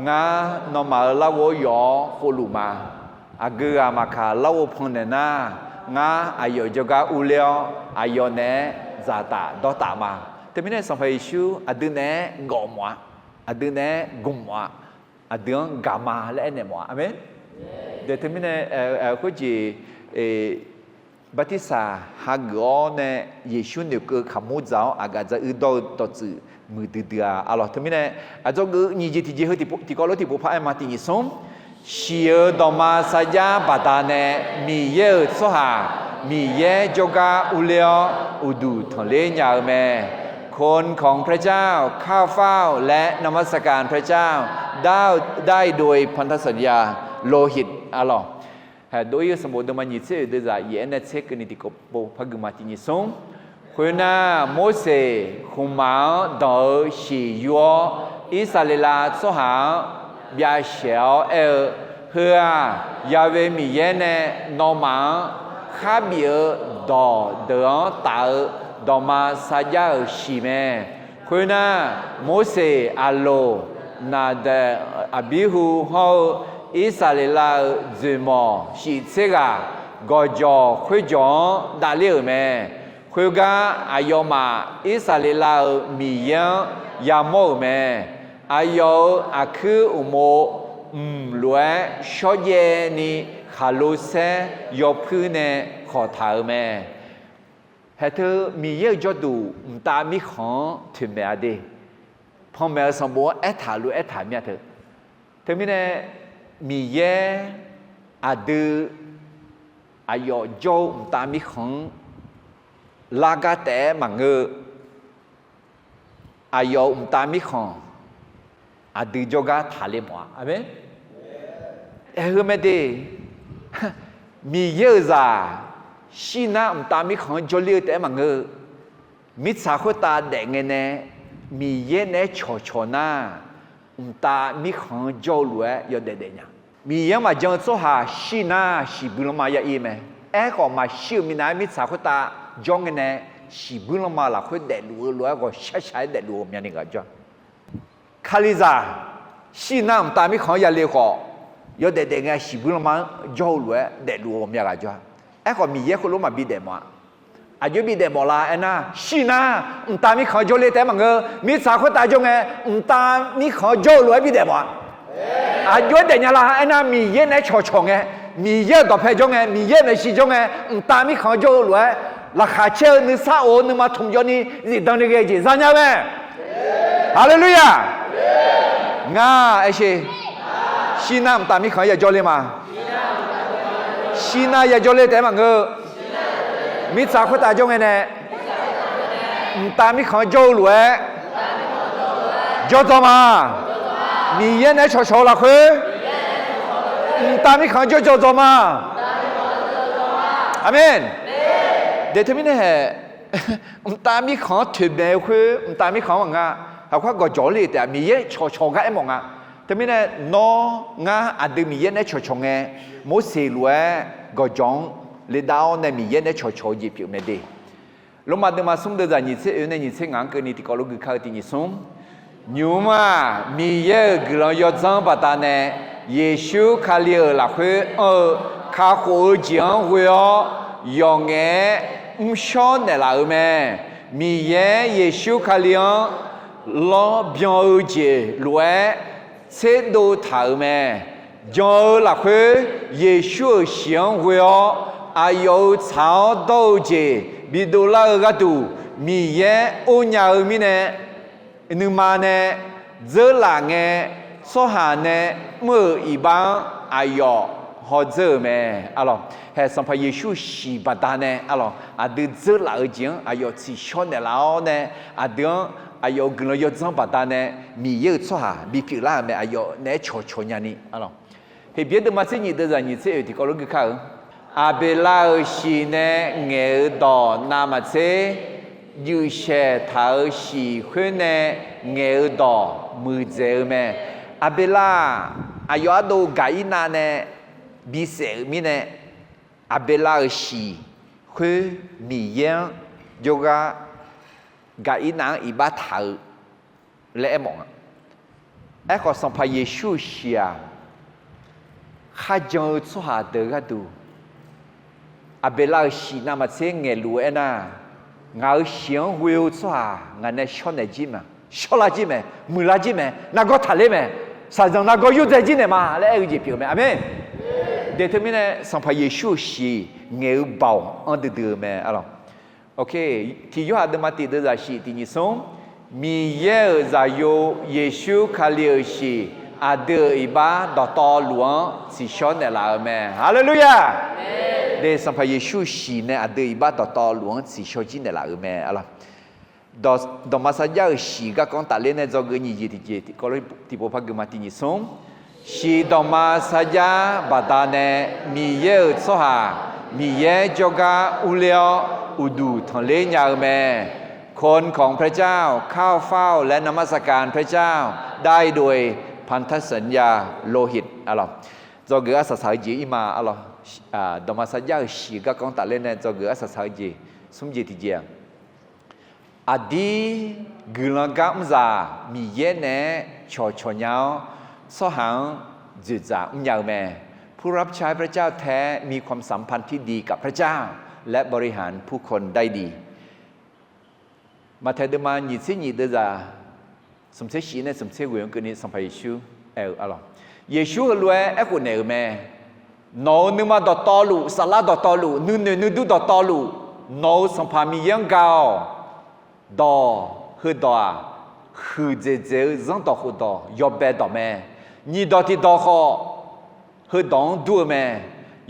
ngar nawmaf-euq larghov-anr yawf-awr khovluf ma. Aqgeu ghaq maqkaq larghov pannaeq nar, ngar aqyawf jawrgar urler-awr aqyawf naeq-aer dzaqtaf dawrtaf ma. Teumirnae Sanqpaq Yeqsur aqdui naeq-aer gawf mawf-a, aqdui naeq-aer gm mawf-a, aqdui-anr gaq ma laer aernaeq mawf-a. Aqmeq. De teumirnae khoerjeq, bartirsaq hageuf-awr nae Yeqsur noeqkeuv kaqmur dzaq-awr aqgaf dzaq uir dawr-eu dawqtsuif muiqdui dui-a arlawq. Teumirnae, aqdzawgeuf nyiq jeq tiqjeq heu tiqkawv lof tiqpov par aer ma. Tiq nyiq smr, shiq-eu dawqma sarjax baqdanae Miqyaer-euq tsawrhaq Miqyaer jawrgar urler-awr uqduq tanqler nya-eu mae. คนของพระเจ้า ข้าเฝ้าและนมัสการพระเจ้า ได้โดยพันธสัญญาโลหิต arlawq. Haeq dov-ir-eu sanqbof deuvma nyiq tser oeq deuvzaq yaef-aer nae tser keuvni tiqkawv pov par gui ma. Tiq nyiq smr, khoernar, Morseq khmqmaq-anr danq-eu shiq yur-awr, Irsaqleqlav tsawrhaq-anr byav shaeq-awr aer-eu, Heu-aq, Ya'we Miqyaer nae nawmaf-anr kharbif-eu dawq deuq-anr taf-eu dawqma sarjax-euq shiq mae. Khoernar, Morseq, Aqloq, Naqdaeq, Aqbirhu hawr-eu Irsaqleqlav-euq dzoeqmawq shif tser ghaq gawqjawq khoerjawq-anr davler-euq mae. Khoergar aqyawfmaf Irsaqleqlav-euq Miqyaer-anr yamawr-euq mae. Aqyawf-euq aqkuir uqmov mq lof-aer shawrjaev ni khaqlo saer yawpuir nae khawqtaq-euq mae. Haeq teu Miqyaer-euq jawrduq mqtav mirkhanq-anr toeqmaeq-a de. Panmaeq-eu sanqbof-anr aertaq lof-aer aertaq mir-a teu. Teumirnae Miqyaer aqdui aqyawf jawr-eu mqtav mirkhanq-anr lar gar taef-aer maqngeur-eu, aqyawf-euq mqtav mirkhanq aqdui jawrgar taqler mawf-a. Aqmeq. Aerheu mae de, Miqyaer-euq zaq shir nar mqtav mirkhanq-anr jawrler-eu taef-aer maqngeur-eu, mirtsaq khoertav daef ngae nae Miqyaer naeq-aer cawqcawq nar, mqtav mirkhanq-anr jawr-eu lof-aer yawdaef daef nya. Miqyaer-anr maqjan-eu tsawrhaq shir nar shiqbuir lanma ya ir mae. Aerkhawf maqshir-euq minav-aer mirtsaq khoertav jawr ngae nae shiqbuir lanma lafkhoer daefluf-eu lof-aer ghawqshaq shaq-aer daefluf-eu ghawqmyani ghaq jawr. Kalizaq shir nar mqtav mirkhanq-anr yale khawf, yawdaef daef ngae shiqbuir lanma-anr jawr-eu lof-aer daefluf-eu ghawqmya ghaq jawr-a. Aerkhawf Miqyaer khoerlof maqbi daef mawf-a. Aqjox bi daef mawf la aernar, shir nar mqtav mirkhanq-anr jawrler taef-aer maqngeur. Mirtsaq khoertav jawr ngae, mqtav mirkhanq-anr jawr-eu lof-aer bi daef mawf-a. Aqjox-aer daef nya la aernar, Miqyaer naeq-aer cawqcawq ngae, Miqyaer-euq dawqpae jawr ngae, Miqyaer-euq maeqshi jawr ngae, mqtav mirkhanq-anr jawr-eu lof-aer laqkhaq caer-eu nuisar of-eu nuima tmq jawv ni zifdan ni ghae-eu jeq za nya mae. Haleluya! Ngar aer sher. Shir nar mqtav mirkhanq-anr yajawr ler ma. Shir nar yajawr ler taef-aer maqngeur-eu. Mirtsaq khoertav jawr ngae nae, mqtav mirkhanq-anr jawr-eu lof-aer jawrdzaw ma. Miqyaer naeq-aer cawqcawq-eu lafkhoer, mqtav mirkhanq-anr jawrdzaw ma. Aqmeq. Deq teumirnae haeq, mqtav mirkhanq-anr toeqmaeq-eu khoer, mqtav mirkhanq-anr maqnga. Haqkhoer gawqjawq-anr le taef-a, Miqyaer cawqcawq gar aermawf nga. Teumirnae nawr ngar aqdui Miqyaer naeq-aer cawqcawq ngae, Morseq lof-aer gawqjawq-anr ledav-awr nae Miqyaer naeq-aer cawqcawq-eu jeq pyeuf mae de. Lormav deuvma smr deuvzaq nyiq tser oe nae nyiq tser ngaq-anr keuvni tiqkawv lof gui kar-eu tiq nyiq smr. Nymq-mr-aq, Miqyaer-euq guiqlanq yawdzanr baqdanae, Yeqsur Kali-euq lafkhoer anr-eu kakhof-eu jeq-anr ghoe-awr, yawqngaef-aer mrshawr naeqlaf-euq mae. Miqyaer Yeqsur Kali-anr lawrbyan-eu jeq lof-aer tserdov taq-euq mae. Jan-eu lafkhoer Yeqsur-euq shiq-anr ghoe-awr, aqyawf-euq tsaq-awr dawr-eu jeq bidov lar-eu gharduq Miqyaer or nya-eu mirnae, nuima nae dzeurlaf ngae, tsawrhaq nae mr-euq iqbax-anr aqyawf hawdzeur-euq mae. Alawq, haeq Sanqpaq Yeqsur shiq baqdanae alawq, aqdui dzeurlaf-eu jeq-anr aqyawf tsiqshawr naeqlaf-awr nae, aqdui-anr aqyawf-euq guiqlanq yawdzanr baqdanae Miqyaer-euq tsawrhaq bipyeuf lar-euq mae. Aqyawf naeq-aer cawqcawq nyani alawq. Heqbyaer deuvma tser nyiq deuvzaq nyiq tser oe tiqkawv lof gui kar-eu. Aqbeqlav-euq shiq nae ngaeq-eu dawq navmaqtser, juif shaeq taq-euq shiq khoer nae ngaeq-eu dawq muiqdzaeq-eu mae. Aqbeqlav-aq, aqyawf ardov Gaqirnav nae bisaef-euq mirnae, Aqbeqlav-euq shiq khoer Miqyaer-anr jawrgar Gaqirnav-anr iqbax taq-eu laer aermawf nga. Aerkhawf, Sanqpaq Yeqsur-euq shiq-aq, kharjan-eu tsawrhaq deuq gharduq, Aqbeqlav-euq shiq navmaqtser ngaeqluf-eu aernar, ngaq-euq shiq-anr ghoe-eu tsawrhaq ngaq nae shawrnaeq jir ma, shawrlar jir mae, muiqlar jir mae, nargawr taqler mae, shaqzanq nargawr yurdzae jir naeq ma laer aer-eu jeq pyeuf-eu mae. Aqmeq. Deq teumirnae Sanqpaq Yeqsur-euq shiq ngaeq-eu baoq anr duidui-eu mae alawq. Tiq Yorhaq deuvma tiq deuvzaq shiq tiq nyiq smr. Miqyaer-euq zaqyo Yeqsur Kali-euq shiq aqdui-euq iqbax dawqtawvluf-anr tsiqshawr naeqlaf-euq mae. Haleluya! Deq Sanqpaq Yeqsur shiq nae aqdui iqbax dawqtawvluf-anr tsiqshawr jir naeqlaf-euq mae alawq. Dawqma sarjax-euq shiq garkawv-anr tafler nae dzawgeuf nyiq jeq tiqjeq tiqkawv lof tiqpov par gui ma tiq nyiq smr. Shiq dawqma sarjax baqdanae Miqyaer-euq tsawrhaq Miqyaer jawrgar urler-awr uqduq tanqler nya-eu mae. คนของพระเจ้า เข้าเฝ้าและนมัสการพระเจ้าได้โดยพันธสัญญาโลหิต alawq. Dzawgeuf arsaq saq-eu jeq ir ma alawq. Dawqma sarjax-euq shiq garkawv-anr tafler nae dzawgeuf arsaq saq-eu jeq smr jeq tiqjeq-aq, aqdir guiqlanq gar mrzaq Miqyaer naeq-aer cawqcawq nya-awr, tsawrhaq-anr dzoeqdzaq mrnya-eu mae. ผู้รับใช้พระเจ้าแท้มีความสัมพันธ์ที่ดีกับพระเจ้า และบริหารผู้คนได้ดี Maqtaeq deuvma nyiq tser nyiq deuvzaq smq tser shif nae smq tser ghoeq-anr keuvni Sanqpaq Yeqsur aer-eu alawq. Yeqsur heulof-aer aerkhof naeq-euq mae. Nawq-euq nuima dawqtawvluf, saflar dawqtawvluf, nuinoeq nuidur dawqtawvluf, nawq-euq Sanqpaq Miqyaer-anr ga-awq. Dawq heudawq-aq, huiqdzaeq dzaeq-eu zanrdawq khofdawq yawbae dawq mae. Nyiq dawq tiq dawq khawf, heudawq-anr dur-eu mae.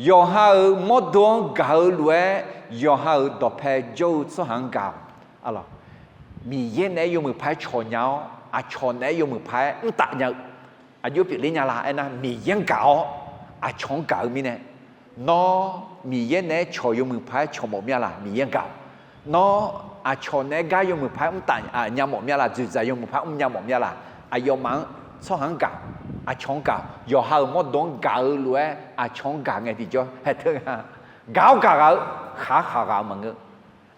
Yawqha-euq mawrdo-anr gaq-eu lof-aer, yawqha-euq dawqpae jawr-eu tsawrhaq-anr gaq-awq. Miqyaer naeq-aer yawmuiq paq-aer cawq nya-awr, aqcawq naeq-aer yawmuiq paq-aer mrtaf nya-eu aqjox pyeufler nya la aernar, Miqyaer-anr gaq-awr aqcawq-anr gaq-eu mirnae, nawr Miqyaer naeq-aer cawq yawmuiq paq-aer cawq mawf mya la, Miqyaer-anr gaq-awq. Nawr aqcawq naeq-aer gar yawmuiq paq-aer mrtaf nya mawf mya la, dzoeqdzaq yawmuiq paq-aer mrnya mawf mya la, aqyawfmaf-anr tsawrhaq-anr gaq, aqcawq-anr gaq, yawqha-euq mawrdo-anr gaq-eu lof-aer aqcawq-anr gaq ngae tiqjawr haeq teu nga. Gaq-awr gaq ghaq-eu, khaq-awr khaq ghaq-eu maqngeur.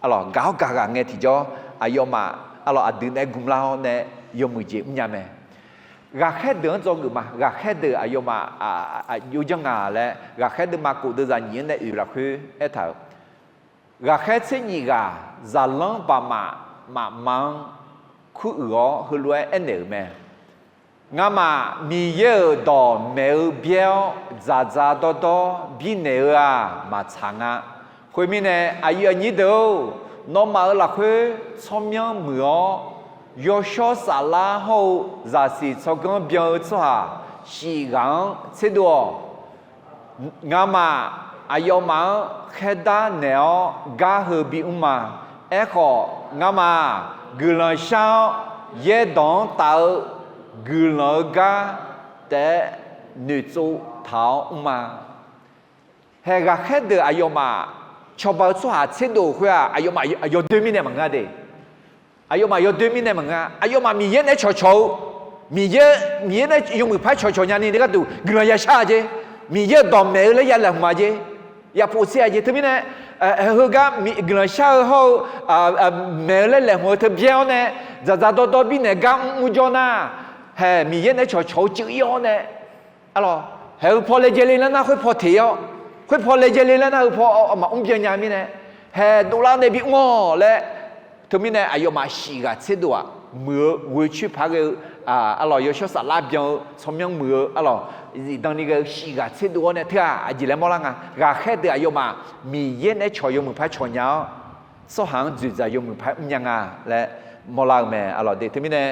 Alawq, gaq-awr gaq ghaq ngae tiqjawr, aqyawfmaf alawq aqdui naeq-aer gmlar-awr nae yawmuiq jeq mrnya mae. Ghaqkhaer deuq-anr dzawgeuf ma. Ghaqkhaer deuq aqyawfmaf aqjox janr nga laer, ghaqkhaer deuvma kof deuvzaq nyiq-anr nae oeq lafkhoer aertaq-euq. Ghaqkhaer tser nyif ghaq zaqlanr baqmaf mafma-anr kuruiq-awr heulof-aer aernaeq-euq mae. Ngamaf Miqyaer-euq dawq maeq-eu byaer-awr dzaqdzaq dawrdawr birnaeq-eu-aq maqtsaq nga. Khoermirnae aqyuif aqnyir deuq-or, nawmaf-euq lafkhoer tsawrmyanr muiq-awr, yawshawr saflar hawr-eu zaqsiq tsawrganr byan-eu tsawrhaq shif ghaq-anr tserdov-awq. Ngamaf aqyawfmaf-anr khaerdar naeq-awr gar heu bimr ma. Aerkhawf, ngamaf-aq, guiqlanq shar-awr yaerdawq-anr taf-eu guiqlanq-eu gar taef-aer noeqtsov taq-awr mr ma. Haeq ghaqkhaer deuq aqyawfmaf cawba-eu tsawrhaq tserdov-euq khoer-aq, aqyawfmaf yawdoer mirnae maqngeur-a de. Aqyawfmaf yawdoer mirnae maqngeur-a. Aqyawfmaf Miqyaer naeq-aer cawqcawq-eu, Miqyaer, Miqyaer nae yawmuiq paq-aer cawqcawq nyani gharduq guiqlanq yashar-a jeq. Miqyaer-euq dawqmaeq-eu laer ya laeqhmq-a jeq. Yapov tser-a jeq. Teumirnae, heugar guiqlanq shar-eu hawr-eu maeq-eu laer laeqhmq-eu teu byaer-awr nae, dzaqdzaq dawrdawr birnaeq gar mrmr jawr nar, haeq Miqyaer naeq-aer cawqcawq-eu cuiv ir-awr nae, arlawq, haeq heu paw laejae le lar nar khoer paw teq ir-awr, khoer paw laejae le lar nar heu paw maqmr byan nya mirnae, haeq dovlar nae bimr-awq laer, teumirnae aqyawfmaf shif ghaq tserdov-aq, muiq-eu ghoe coer paq ghae-eu, arlawq, yawshawr saflar byan-eu tsawrmyanr muiq-eu, arlawq, zifdan ni ghae-eu shif ghaq tserdov-awr nae teu-aq aqjeq laer mawrlar nga. Ghaqkhaer deuq aqyawfmaf Miqyaer naeq-aer cawq yawmuiq paq-aer cawq nya-awr, tsawrhaq-anr dzoeqdzaq yawmuiq paq-aer mrnya nga laer mawrlar-eu mae, arlawq de. Teumirnae,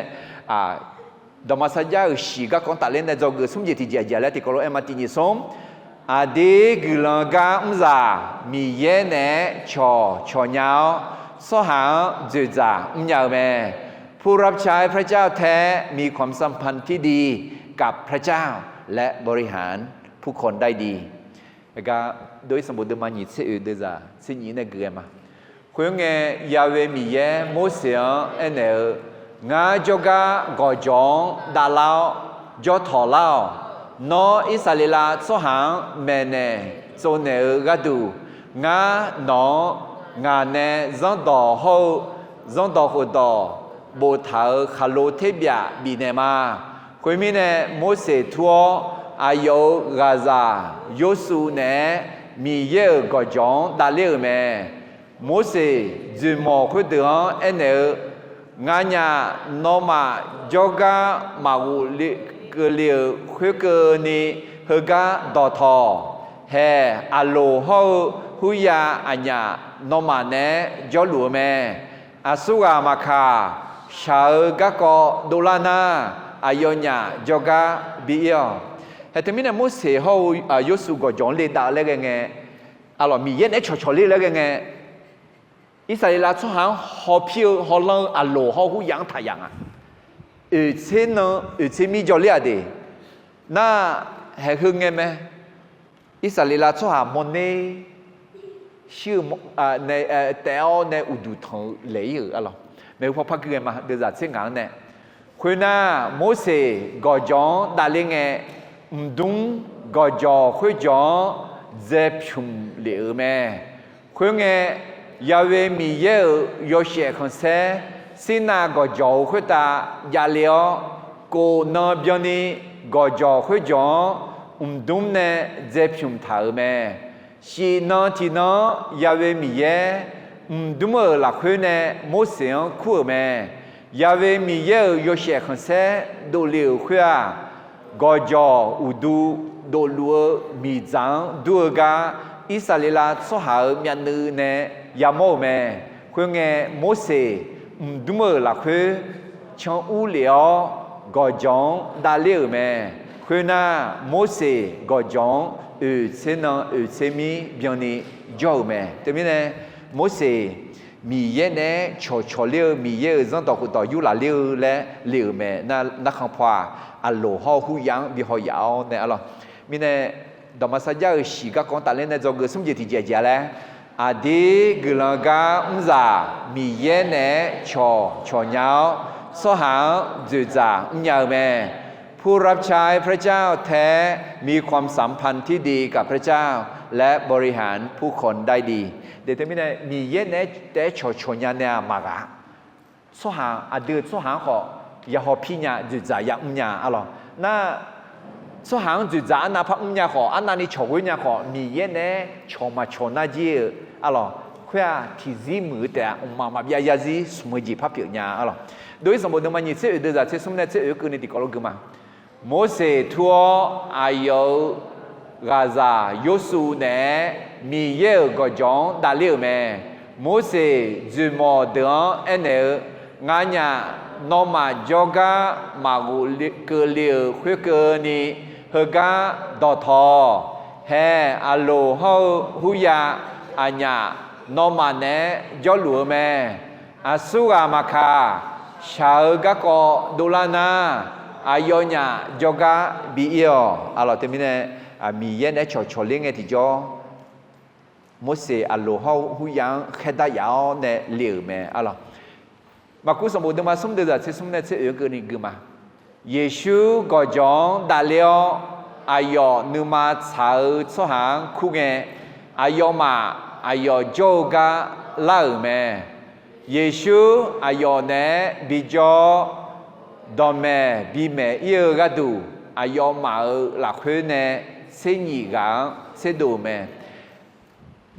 dawqma sarjax-euq shiq garkawv-anr tafler nae dzawgeuf smr jeq tiqjeq aqjeq laer tiqkawv lof-aer ma tiqnyif smr. Aqdir guiqlanq gar mrzaq Miqyaer naeq-aer cawqcawq nya-awr, tsawrhaq-anr dzoeqdzaq mrnya-eu mae. ผู้รับใช้พระเจ้าแท้ มีความสัมพันธ์ที่ดีกับพระเจ้า และบริหารผู้คนได้ดี Gar dov-ir sanqbof deuvma nyiq tser oeq deuvzaq tser nyiq nae gui-aer ma. Khoerngae, Ya'we Miqyaer Morseq-anr aernaeq-eu, Ngar jawrgar gawqjawq-anr davlar-awr jawr tawq lar-awq. Nawr Irsaqleqlav tsawrhaq-anr maeqnaeq tsovnaeq-eu gharduq, ngar nawq-anr ngaq nae zanrdawq hawr-eu zanrdawq khofdawq boftaq-euq khaqlo terbyaf bifnaeq ma. Khoermirnae, Morseq tur-awr, aqyawf-euq ghaqzaq Yorsuv naeq-aer Miqyaer-euq gawqjawq-anr davler-euq mae. Morseq dzoeqmawq khoerdeuq-anr aernaeq-eu, Nganyaf nawmaf jawrgar maqghof keuvle-euq khoerkeuvni heugar dawqtawq. Haeq Aqloq hawr-eu hurya aqnyaf nawmaf naeq-aer jawrluf-eu mae. Aqsurghaq maqkaq, shaq-eu garkawv dovlar nar, aqyawfnyaf jawrgar bi ir-awq. Haeq teumirnae Morseq hawr-eu Yorsuv gawqjawq-anr ledav-eu laer ghae ngae, arlawq, Miqyaer naeq-aer cawqcawq ler laer ghae ngae, Irsaqleqlav tsawrhaq-anr hawpir-eu hawlanr-eu Aqloq hawr-eu hurya-anr taq yaf nga. Oeq tser nan oeq tser mir jawr ler-aq de. Nar, haeq heu ngae mae. Irsaqleqlav tsawrhaq mawrner shir-eu, taef-awr nae uqduq tanq-eu laeq ir-euq, arlawq, maeqhu paw par gui ghae ma. Deuvzaq tser ngaq-anr nae, khoernar, Morseq gawqjawq-anr davler ngae, mqdmr gawqjawq khoerjawq-anr dzaepymq lef-euq mae. Khoerngae, Ya'we Miqyaer-euq yawshaef khanqsaer Sirnav gawqjawq-euq khoertav javle-awr, kof nan byanni gawqjawq khoerjawq-anr mqdmr nae dzaepymq taq-euq mae. Shif nan tiqnan-anr Ya'we Miqyaer mqdmr-euq lafkhoer nae Morseq-anr kur-euq mae. Ya'we Miqyaer-euq yawshaef khanqsaer dovle-euq khoer-aq, gawqjawq uqdu dovluf-eu miqdzaq-anr dur-eu gar, Irsaqleqlav tsawrhaq-euq myavnuiv nae yamawr-euq mae. Khoerngae, Morseq mqdmr-euq lafkhoer can urlef-awr, gawqjawq-anr davler-euq mae. Khoernar, Morseq gawqjawq-anr oeq tser nan oeq tser mir byanni jawr-euq mae. Teumirnae, Morseq Miqyaer naeq-aer cawqcawq ler-eu, Miqyaer-euq zanrdawq khofdawq yurlaf ler-eu laer le-euq mae. Nar, narkhan paw-aq, Aqloq hawr-eu hurya-anr bi haw yaf-awr nae, arlawq, mirnae, dawqma sarjax-euq shiq garkawv-anr tafler nae dzawgeuf smr jeq tiqjeq aqjeq-a laer, aqdir guiqlanq gar mrzaq Miqyaer naeq-aer cawqcawq nya-awr, tsawrhaq-anr dzoeqdzaq mrnya-eu mae. ผู้รับใช้พระเจ้าแท้ มีความสัมพันธ์ที่ดีกับพระเจ้า และบริหารผู้คนได้ดี De teumirnae, Miqyaer naeq-aer taef-aer cawqcawq nya nae-aq maqghaq. Tsawrhaq, aqdui-euq tsawrhaq-anr khawf, ya hawpir nya, dzoeqdzaq ya mrnya, arlawq. Nar, tsawrhaq-anr dzoeqdzaq arnav par mrnya khawf, arnavni cawqghoer nya khawf, Miqyaer naeq-aer cawq maqcawq nar jir-eu, arlawq, khoer-aq tiqzir muiq-eu taef-a, mqmaq maqbyav zarzir smq-eu jeq par pyeuf nya, arlawq. Dov-ir sanqbof deuvma nyiq tser oeq deuvzaq tser smr nae tser oeq keuvni tiqkawv lof gui ma. Morseq tur-awr, aqyawf-euq ghaqzaq Yorsuv naeq-aer Miqyaer-euq gawqjawq-anr davler-euq mae. Morseq dzoeqmawq deuq-anr aernaeq-eu, Nganyaf nawmaf jawrgar maqghof keuvle-euq khoerkeuvni heugar dawqtawq-awq. Hae, aqloq hawr-eu hurya, aqnyaf, nawmaf naeq-aer jawrluf-eu mae. Aqsurghaq maqkaq, shaq-eu garkawv dovlar nar, aqyawfnyaf jawrgar bi ir-awq. Arlawq, teumirnae Miqyaer naeq-aer cawqcawq ler ngae tiqjawr, Morseq aqloq hawr-eu hurya-anr khaerdar yaf-awr nae le-euq mae. Arlawq, Maqkuv sanqbof deuvma smr deuvzaq tser smr nae tser oeq-anr keuvni gui ma. Yeqsur gawqjawq-anr davler-awr, aqyawf nuima tsaq-eu tsawrhaq-anr kur ngae, aqyawfmaf aqyawf jawr-eu gar lar-euq mae. Yeqsur aqyawf naeq-aer bijawr-awr, dawqmaeq bimaeq ir-eu gharduq, aqyawfmaf-euq lafkhoer nae tser nyif ghaq-anr tserdov-euq mae.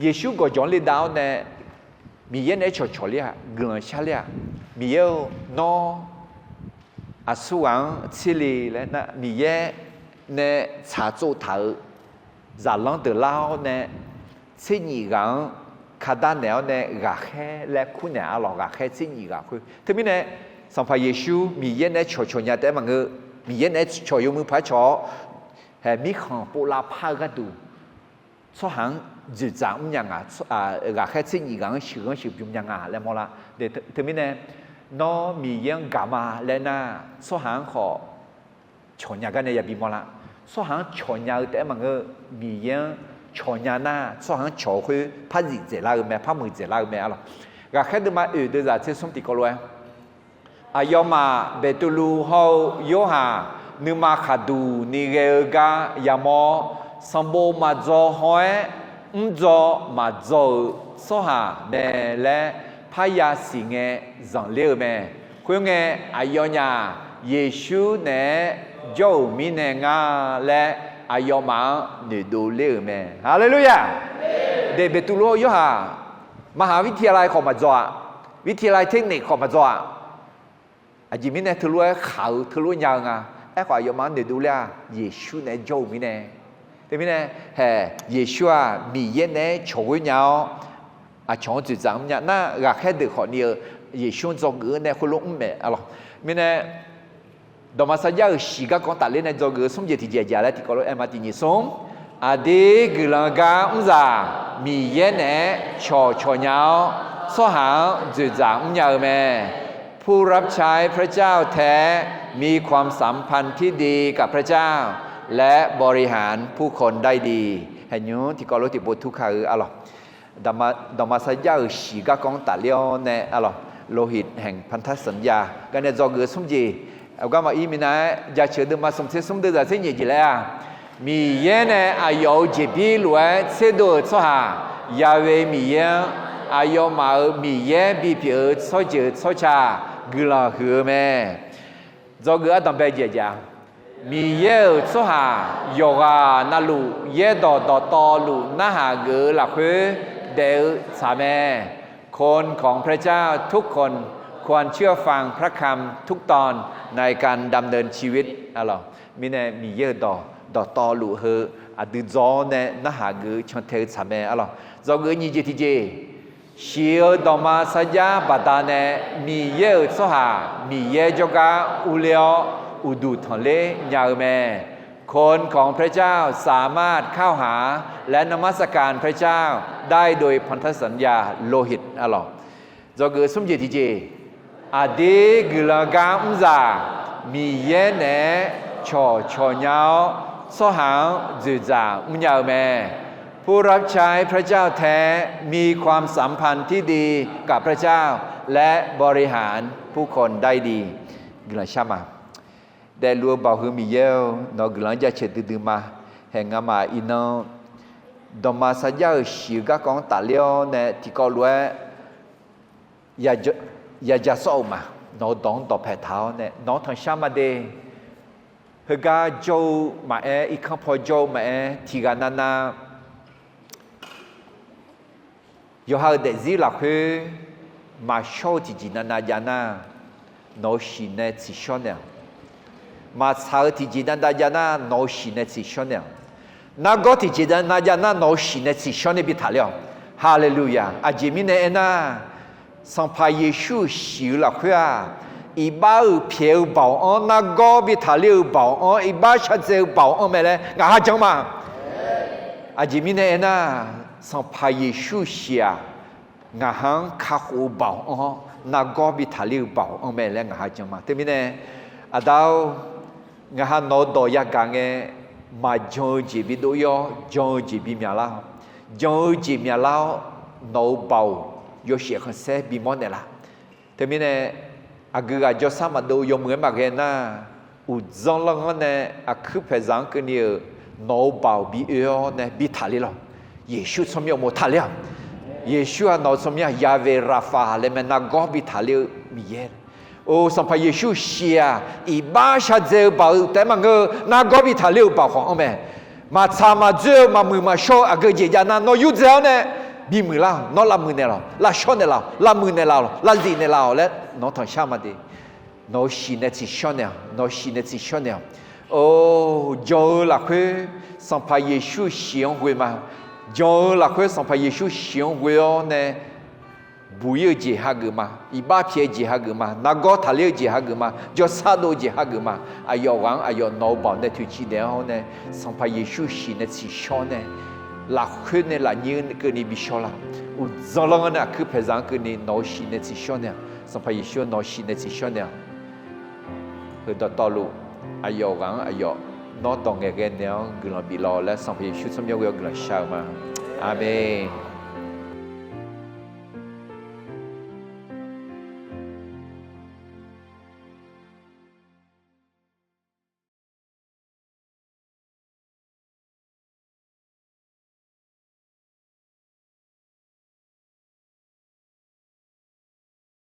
Yeqsur gawqjawq-anr ledav-awr nae, Miqyaer naeq-aer cawqcawq ler-aq, guiqlanq shar ler-aq, Miqyaer-or, nawr aqsurghaq-anr tser le laer nar, Miqyaer nae tsaqtsov taq-euq zaqlanr deuq lar-awr nae, tser nyif ghaq-anr kadar naeq-awr nae ghaqkhaer laer kur naeq-a lawq. Ghaqkhaer tser nyif ghaq khoer. Teumirnae, Sanqpaq Yeqsur Miqyaer naeq-aer cawqcawq nya taef-aer maqngeur. Miqyaer naeq-aer cawq yawmuiq paq-aer cawq-awr, hae, mirkhanq pov lavpar-eu gharduq tsawrhaq-anr dzoeqdzaq mrnya nga. Ghaqkhaer tser nyif ghaq-anr sheuqghanr sheuqbymr nya nga laer mawrlar. Teumirnae, nawr Miqyaer-anr gaq ma laer nar, tsawrhaq-anr khawf cawq nya gar nae yabi mawrlar. Tsawrhaq-anr cawq nya-eu taef-aer maqngeur. Miqyaer-anr cawq nya nar, tsawrhaq-anr cawq-eu khoer par zif dzaeqlar-eu mae, par muiq dzaeqlar-eu mae. Arlawq, ghaqkhaer deuvma oeq deuvzaq tser smr tiqkawv lof-aer, aqyawfmaf Beqtuvluv hawr-eu Yorhaq nuima khaqduq ni ghae-eu gar yamawr-awr, sanqbof maqdzaw haw-aer mrdzaw maqdzaw-euq tsawrhaq mae laer parya siq ngae zanqler-eu mae. Khoerngae, aqyawfnyaf Yeqsur naeq-aer jawr-euq mirnae ngar laer aqyawfmaf-anr noeqdov ler-euq mae. Haleluya! Deq Beqtuvluv hawr-eu Yorhaq มหาวิทยาลัย khawf maqdzaw-aq, วิทยาลัยเทคนิค khawf maqdzaw-aq, aqjeq mirnae teulof-aer khaq-eu teulof nya-eu nga. Aerkhawf, aqyawfmaf-anr noeqdov ler-aq, Yeqsur naeq-aer jawr-eu mirnae. Teumirnae, hae, Yeqsur-aq Miqyaer naeq-aer cawq ghoer nya-awr, aqcawq-anr dzoeqdzaq mr nya nar, ghaqkhaer deuq khawf ni-eu Yeqsur-anr dzawgeuf-eu nae khoerlof mr mae. Arlawq, mirnae, dawqma sarjax-euq shiq garkawv-anr tafler nae dzawgeuf-eu smr jeq tiqjeq aqjeq laer tiqkawv lof-aer ma tiqnyif smr. Aqdir guiqlanq gar mrzaq Miqyaer naeq-aer cawqcawq nya-awr, tsawrhaq-anr dzoeqdzaq mrnya-eu mae. ผู้รับใช้พระเจ้าแท้ มีความสัมพันธ์ที่ดีกับพระเจ้า และบริหารผู้คนได้ดี Haeqnymr tiqkawv lof tiqpov tur ka-eu arlawq. Dawqma sarjax-euq shiq garkawv-anr tafler-awr nae arlawq, โลหิตแห่งพันธสัญญา gar nae dzawgeuf-eu smr jeq, aqgar maqir minav-aer jaceuq deuvma smq tser smr deuvzaq tser nyiq jeq laer-aq, Miqyaer nae aqyawf-euq jeqbir lof-aer tserdov-euq tsawrhaq, Yahweh Miqyaer-anr aqyawfmaf-euq Miqyaer bipyeuf-eu tsawrjeuq tsawrca guiqlanq huiq-eu mae. Dzawgeuf ardanqbae jeq aqjeq-a, Miqyaer-euq tsawrhaq yawqghaq navluf yaerdawq dawqtawvluf narhaq geuf-eu lafkhoer daef-eu tsaq mae. คนของพระเจ้าทุกคนควรเชื่อฟังพระคำทุกตอนในการดำเนินชีวิต Arlawq, mirnae Miqyaer-euq dawq dawqtawvluf heu aqdui dzaw-awr nae narhaq geuf-eu cantae-eu tsaq mae. Arlawq, dzawgeuf nyiq jeq tiqjeq, shiq-eu dawqma sarjax baqdanae Miqyaer-euq tsawrhaq Miqyaer jawrgar urler-awr uqduq tanqler nya-eu mae. คนของพระเจ้าสามารถเข้าหาและนมัสการพระเจ้าได้โดยพันธสัญญาโลหิต Arlawq, dzawgeuf smr jeq tiqjeq, aqdir guiqlanq gar mrzaq Miqyaer naeq-aer cawqcawq nya-awr, tsawrhaq-anr dzoeqdzaq mrnya-eu mae. ผู้รับใช้พระเจ้าแท้ มีความสัมพันธ์ที่ดีกับพระเจ้า และบริหารผู้คนได้ดี Guiqlanq shar ma. Daefluf-eu Baoq heu Miqyaer-or, nawq-eu guiqlanq-anr jaceuq duidui ma. Haeq ngamaf iqnan dawqma sarjax-euq shiq-eu garkawv-anr tafler-awr nae tiqkawv lof-aer yaja sawr-euq ma. Nawq-eu dawq-anr dawqpae taq-awr nae nawq-anr tanqshar ma de. Heugar jawr-eu maqaer, irkanr paw jawr-eu maqaer, tiqghaq navnav yawqha-euq daefzir lafkhoer maqshawr-eu tiqjeq navnav jav nar, nawq-euq shiq nae tsiqshawr naeq-awq. Maqtsaq-eu tiqjeq navnav jav nar, nawq-euq shiq nae tsiqshawr naeq-awq. Nargawr tiqjeq navnav jav nar, nawq-euq shiq nae tsiqshawr nae bi taqler-awq. Haleluya! Aqjeq mirnae aernar, Sanqpaq Yeqsur-euq shiq-eu lafkhoer-aq, iqbax-euq pyaeq-eu baoq-anr, nargawr bi taqler-eu baoq-anr, iqbax shaqdzae-eu baoq-anr mae laer ngaq ha jan ma. Aqjeq mirnae aernar, Sanqpaq Yeqsur shiq-aq, ngaq ha-anr kakhof-eu baoq anr-awr, nargawr bi taqler-eu baoq anr mae laer ngaq ha jan ma. Teumirnae, Aqda-or, ngaq ha nawq-eu dawq yagaq ngae, maqjan-eu jeq bidov ir-awr, jan-eu jeq bimyaq lar-awq. Jan-eu jeq myaqlar-awr, nawq-eu baoq yawshaef khanqsaer bimawr naeqlaf. Teumirnae, aqgeu ghaq jawrsar maqdov yawmuiq-aer maqghae nar, uqdzan lanr-anr nae aqkuir paeqzaq-anr keuvni-euq nawq-eu baoq bi oe-awr nae bi taqler lawq. Yeqsur tsawrmyanr uqmov taqler-awq. Yeqsur-aq nawq-eu tsawrmyanr Yahweh Rapha laer mae, nargawr bi taqler-eu Miqyaer. Or, Sanqpaq Yeqsur shiq-aq, iqbax shardzae-eu baoq-eu taef-aer maqngeur-eu, nargawr bi taqler-euq baoq khawf anr mae. Maqtsaq maqdzoer-eu, maqmuiq maqshawr-eu aqgeu jeq jav nar, nawr yurzae-awr nae bimuiq lar-awq. Nawr lavmuiq naeqlaf-awq, lavshawr naeqlaf-awq, lavmuiq naeqlaf-awq, lavzif naeqlaf-awq laer nawq-anr tanqshar ma de. Nawq-eu shiq nae tsiqshawr naeq-awq, nawq-eu shiq nae tsiqshawr naeq-awq. Or, jan-eu lafkhoer Sanqpaq Yeqsur shiq-anr ghoe ma. Jan-eu lafkhoer Sanqpaq Yeqsur shiq-anr ghoe-awr nae, buq ir-eu jeq hageuf ma, iqbax pyaeq-eu jeq hageuf ma, nargawr taqler-eu jeq hageuf ma, jawrsar dov-eu jeq hageuf ma. Aqyawf ghaq-anr aqyawf nawq-eu baoq nae toeqciv daef-awr nae, Sanqpaq Yeqsur shiq nae tsiqshawr nae, lafkhoer nae lafnyir keuvni bishawr lar. Uqdzan lanr-anr nae aqkuir paeqzaq-anr keuvni nawq-eu shiq nae tsiqshawr naeq-awq. Sanqpaq Yeqsur nawq-eu shiq nae tsiqshawr naeq-awq. Heudawqtawvluf, aqyawf ghaq-anr aqyawf nawr dawq ngaeqghae naeq-awr guiqlanq bif lawq laer Sanqpaq Yeqsur tsawrmyanr ghoe-awr guiqlanq shar-eu ma. Aqmeq.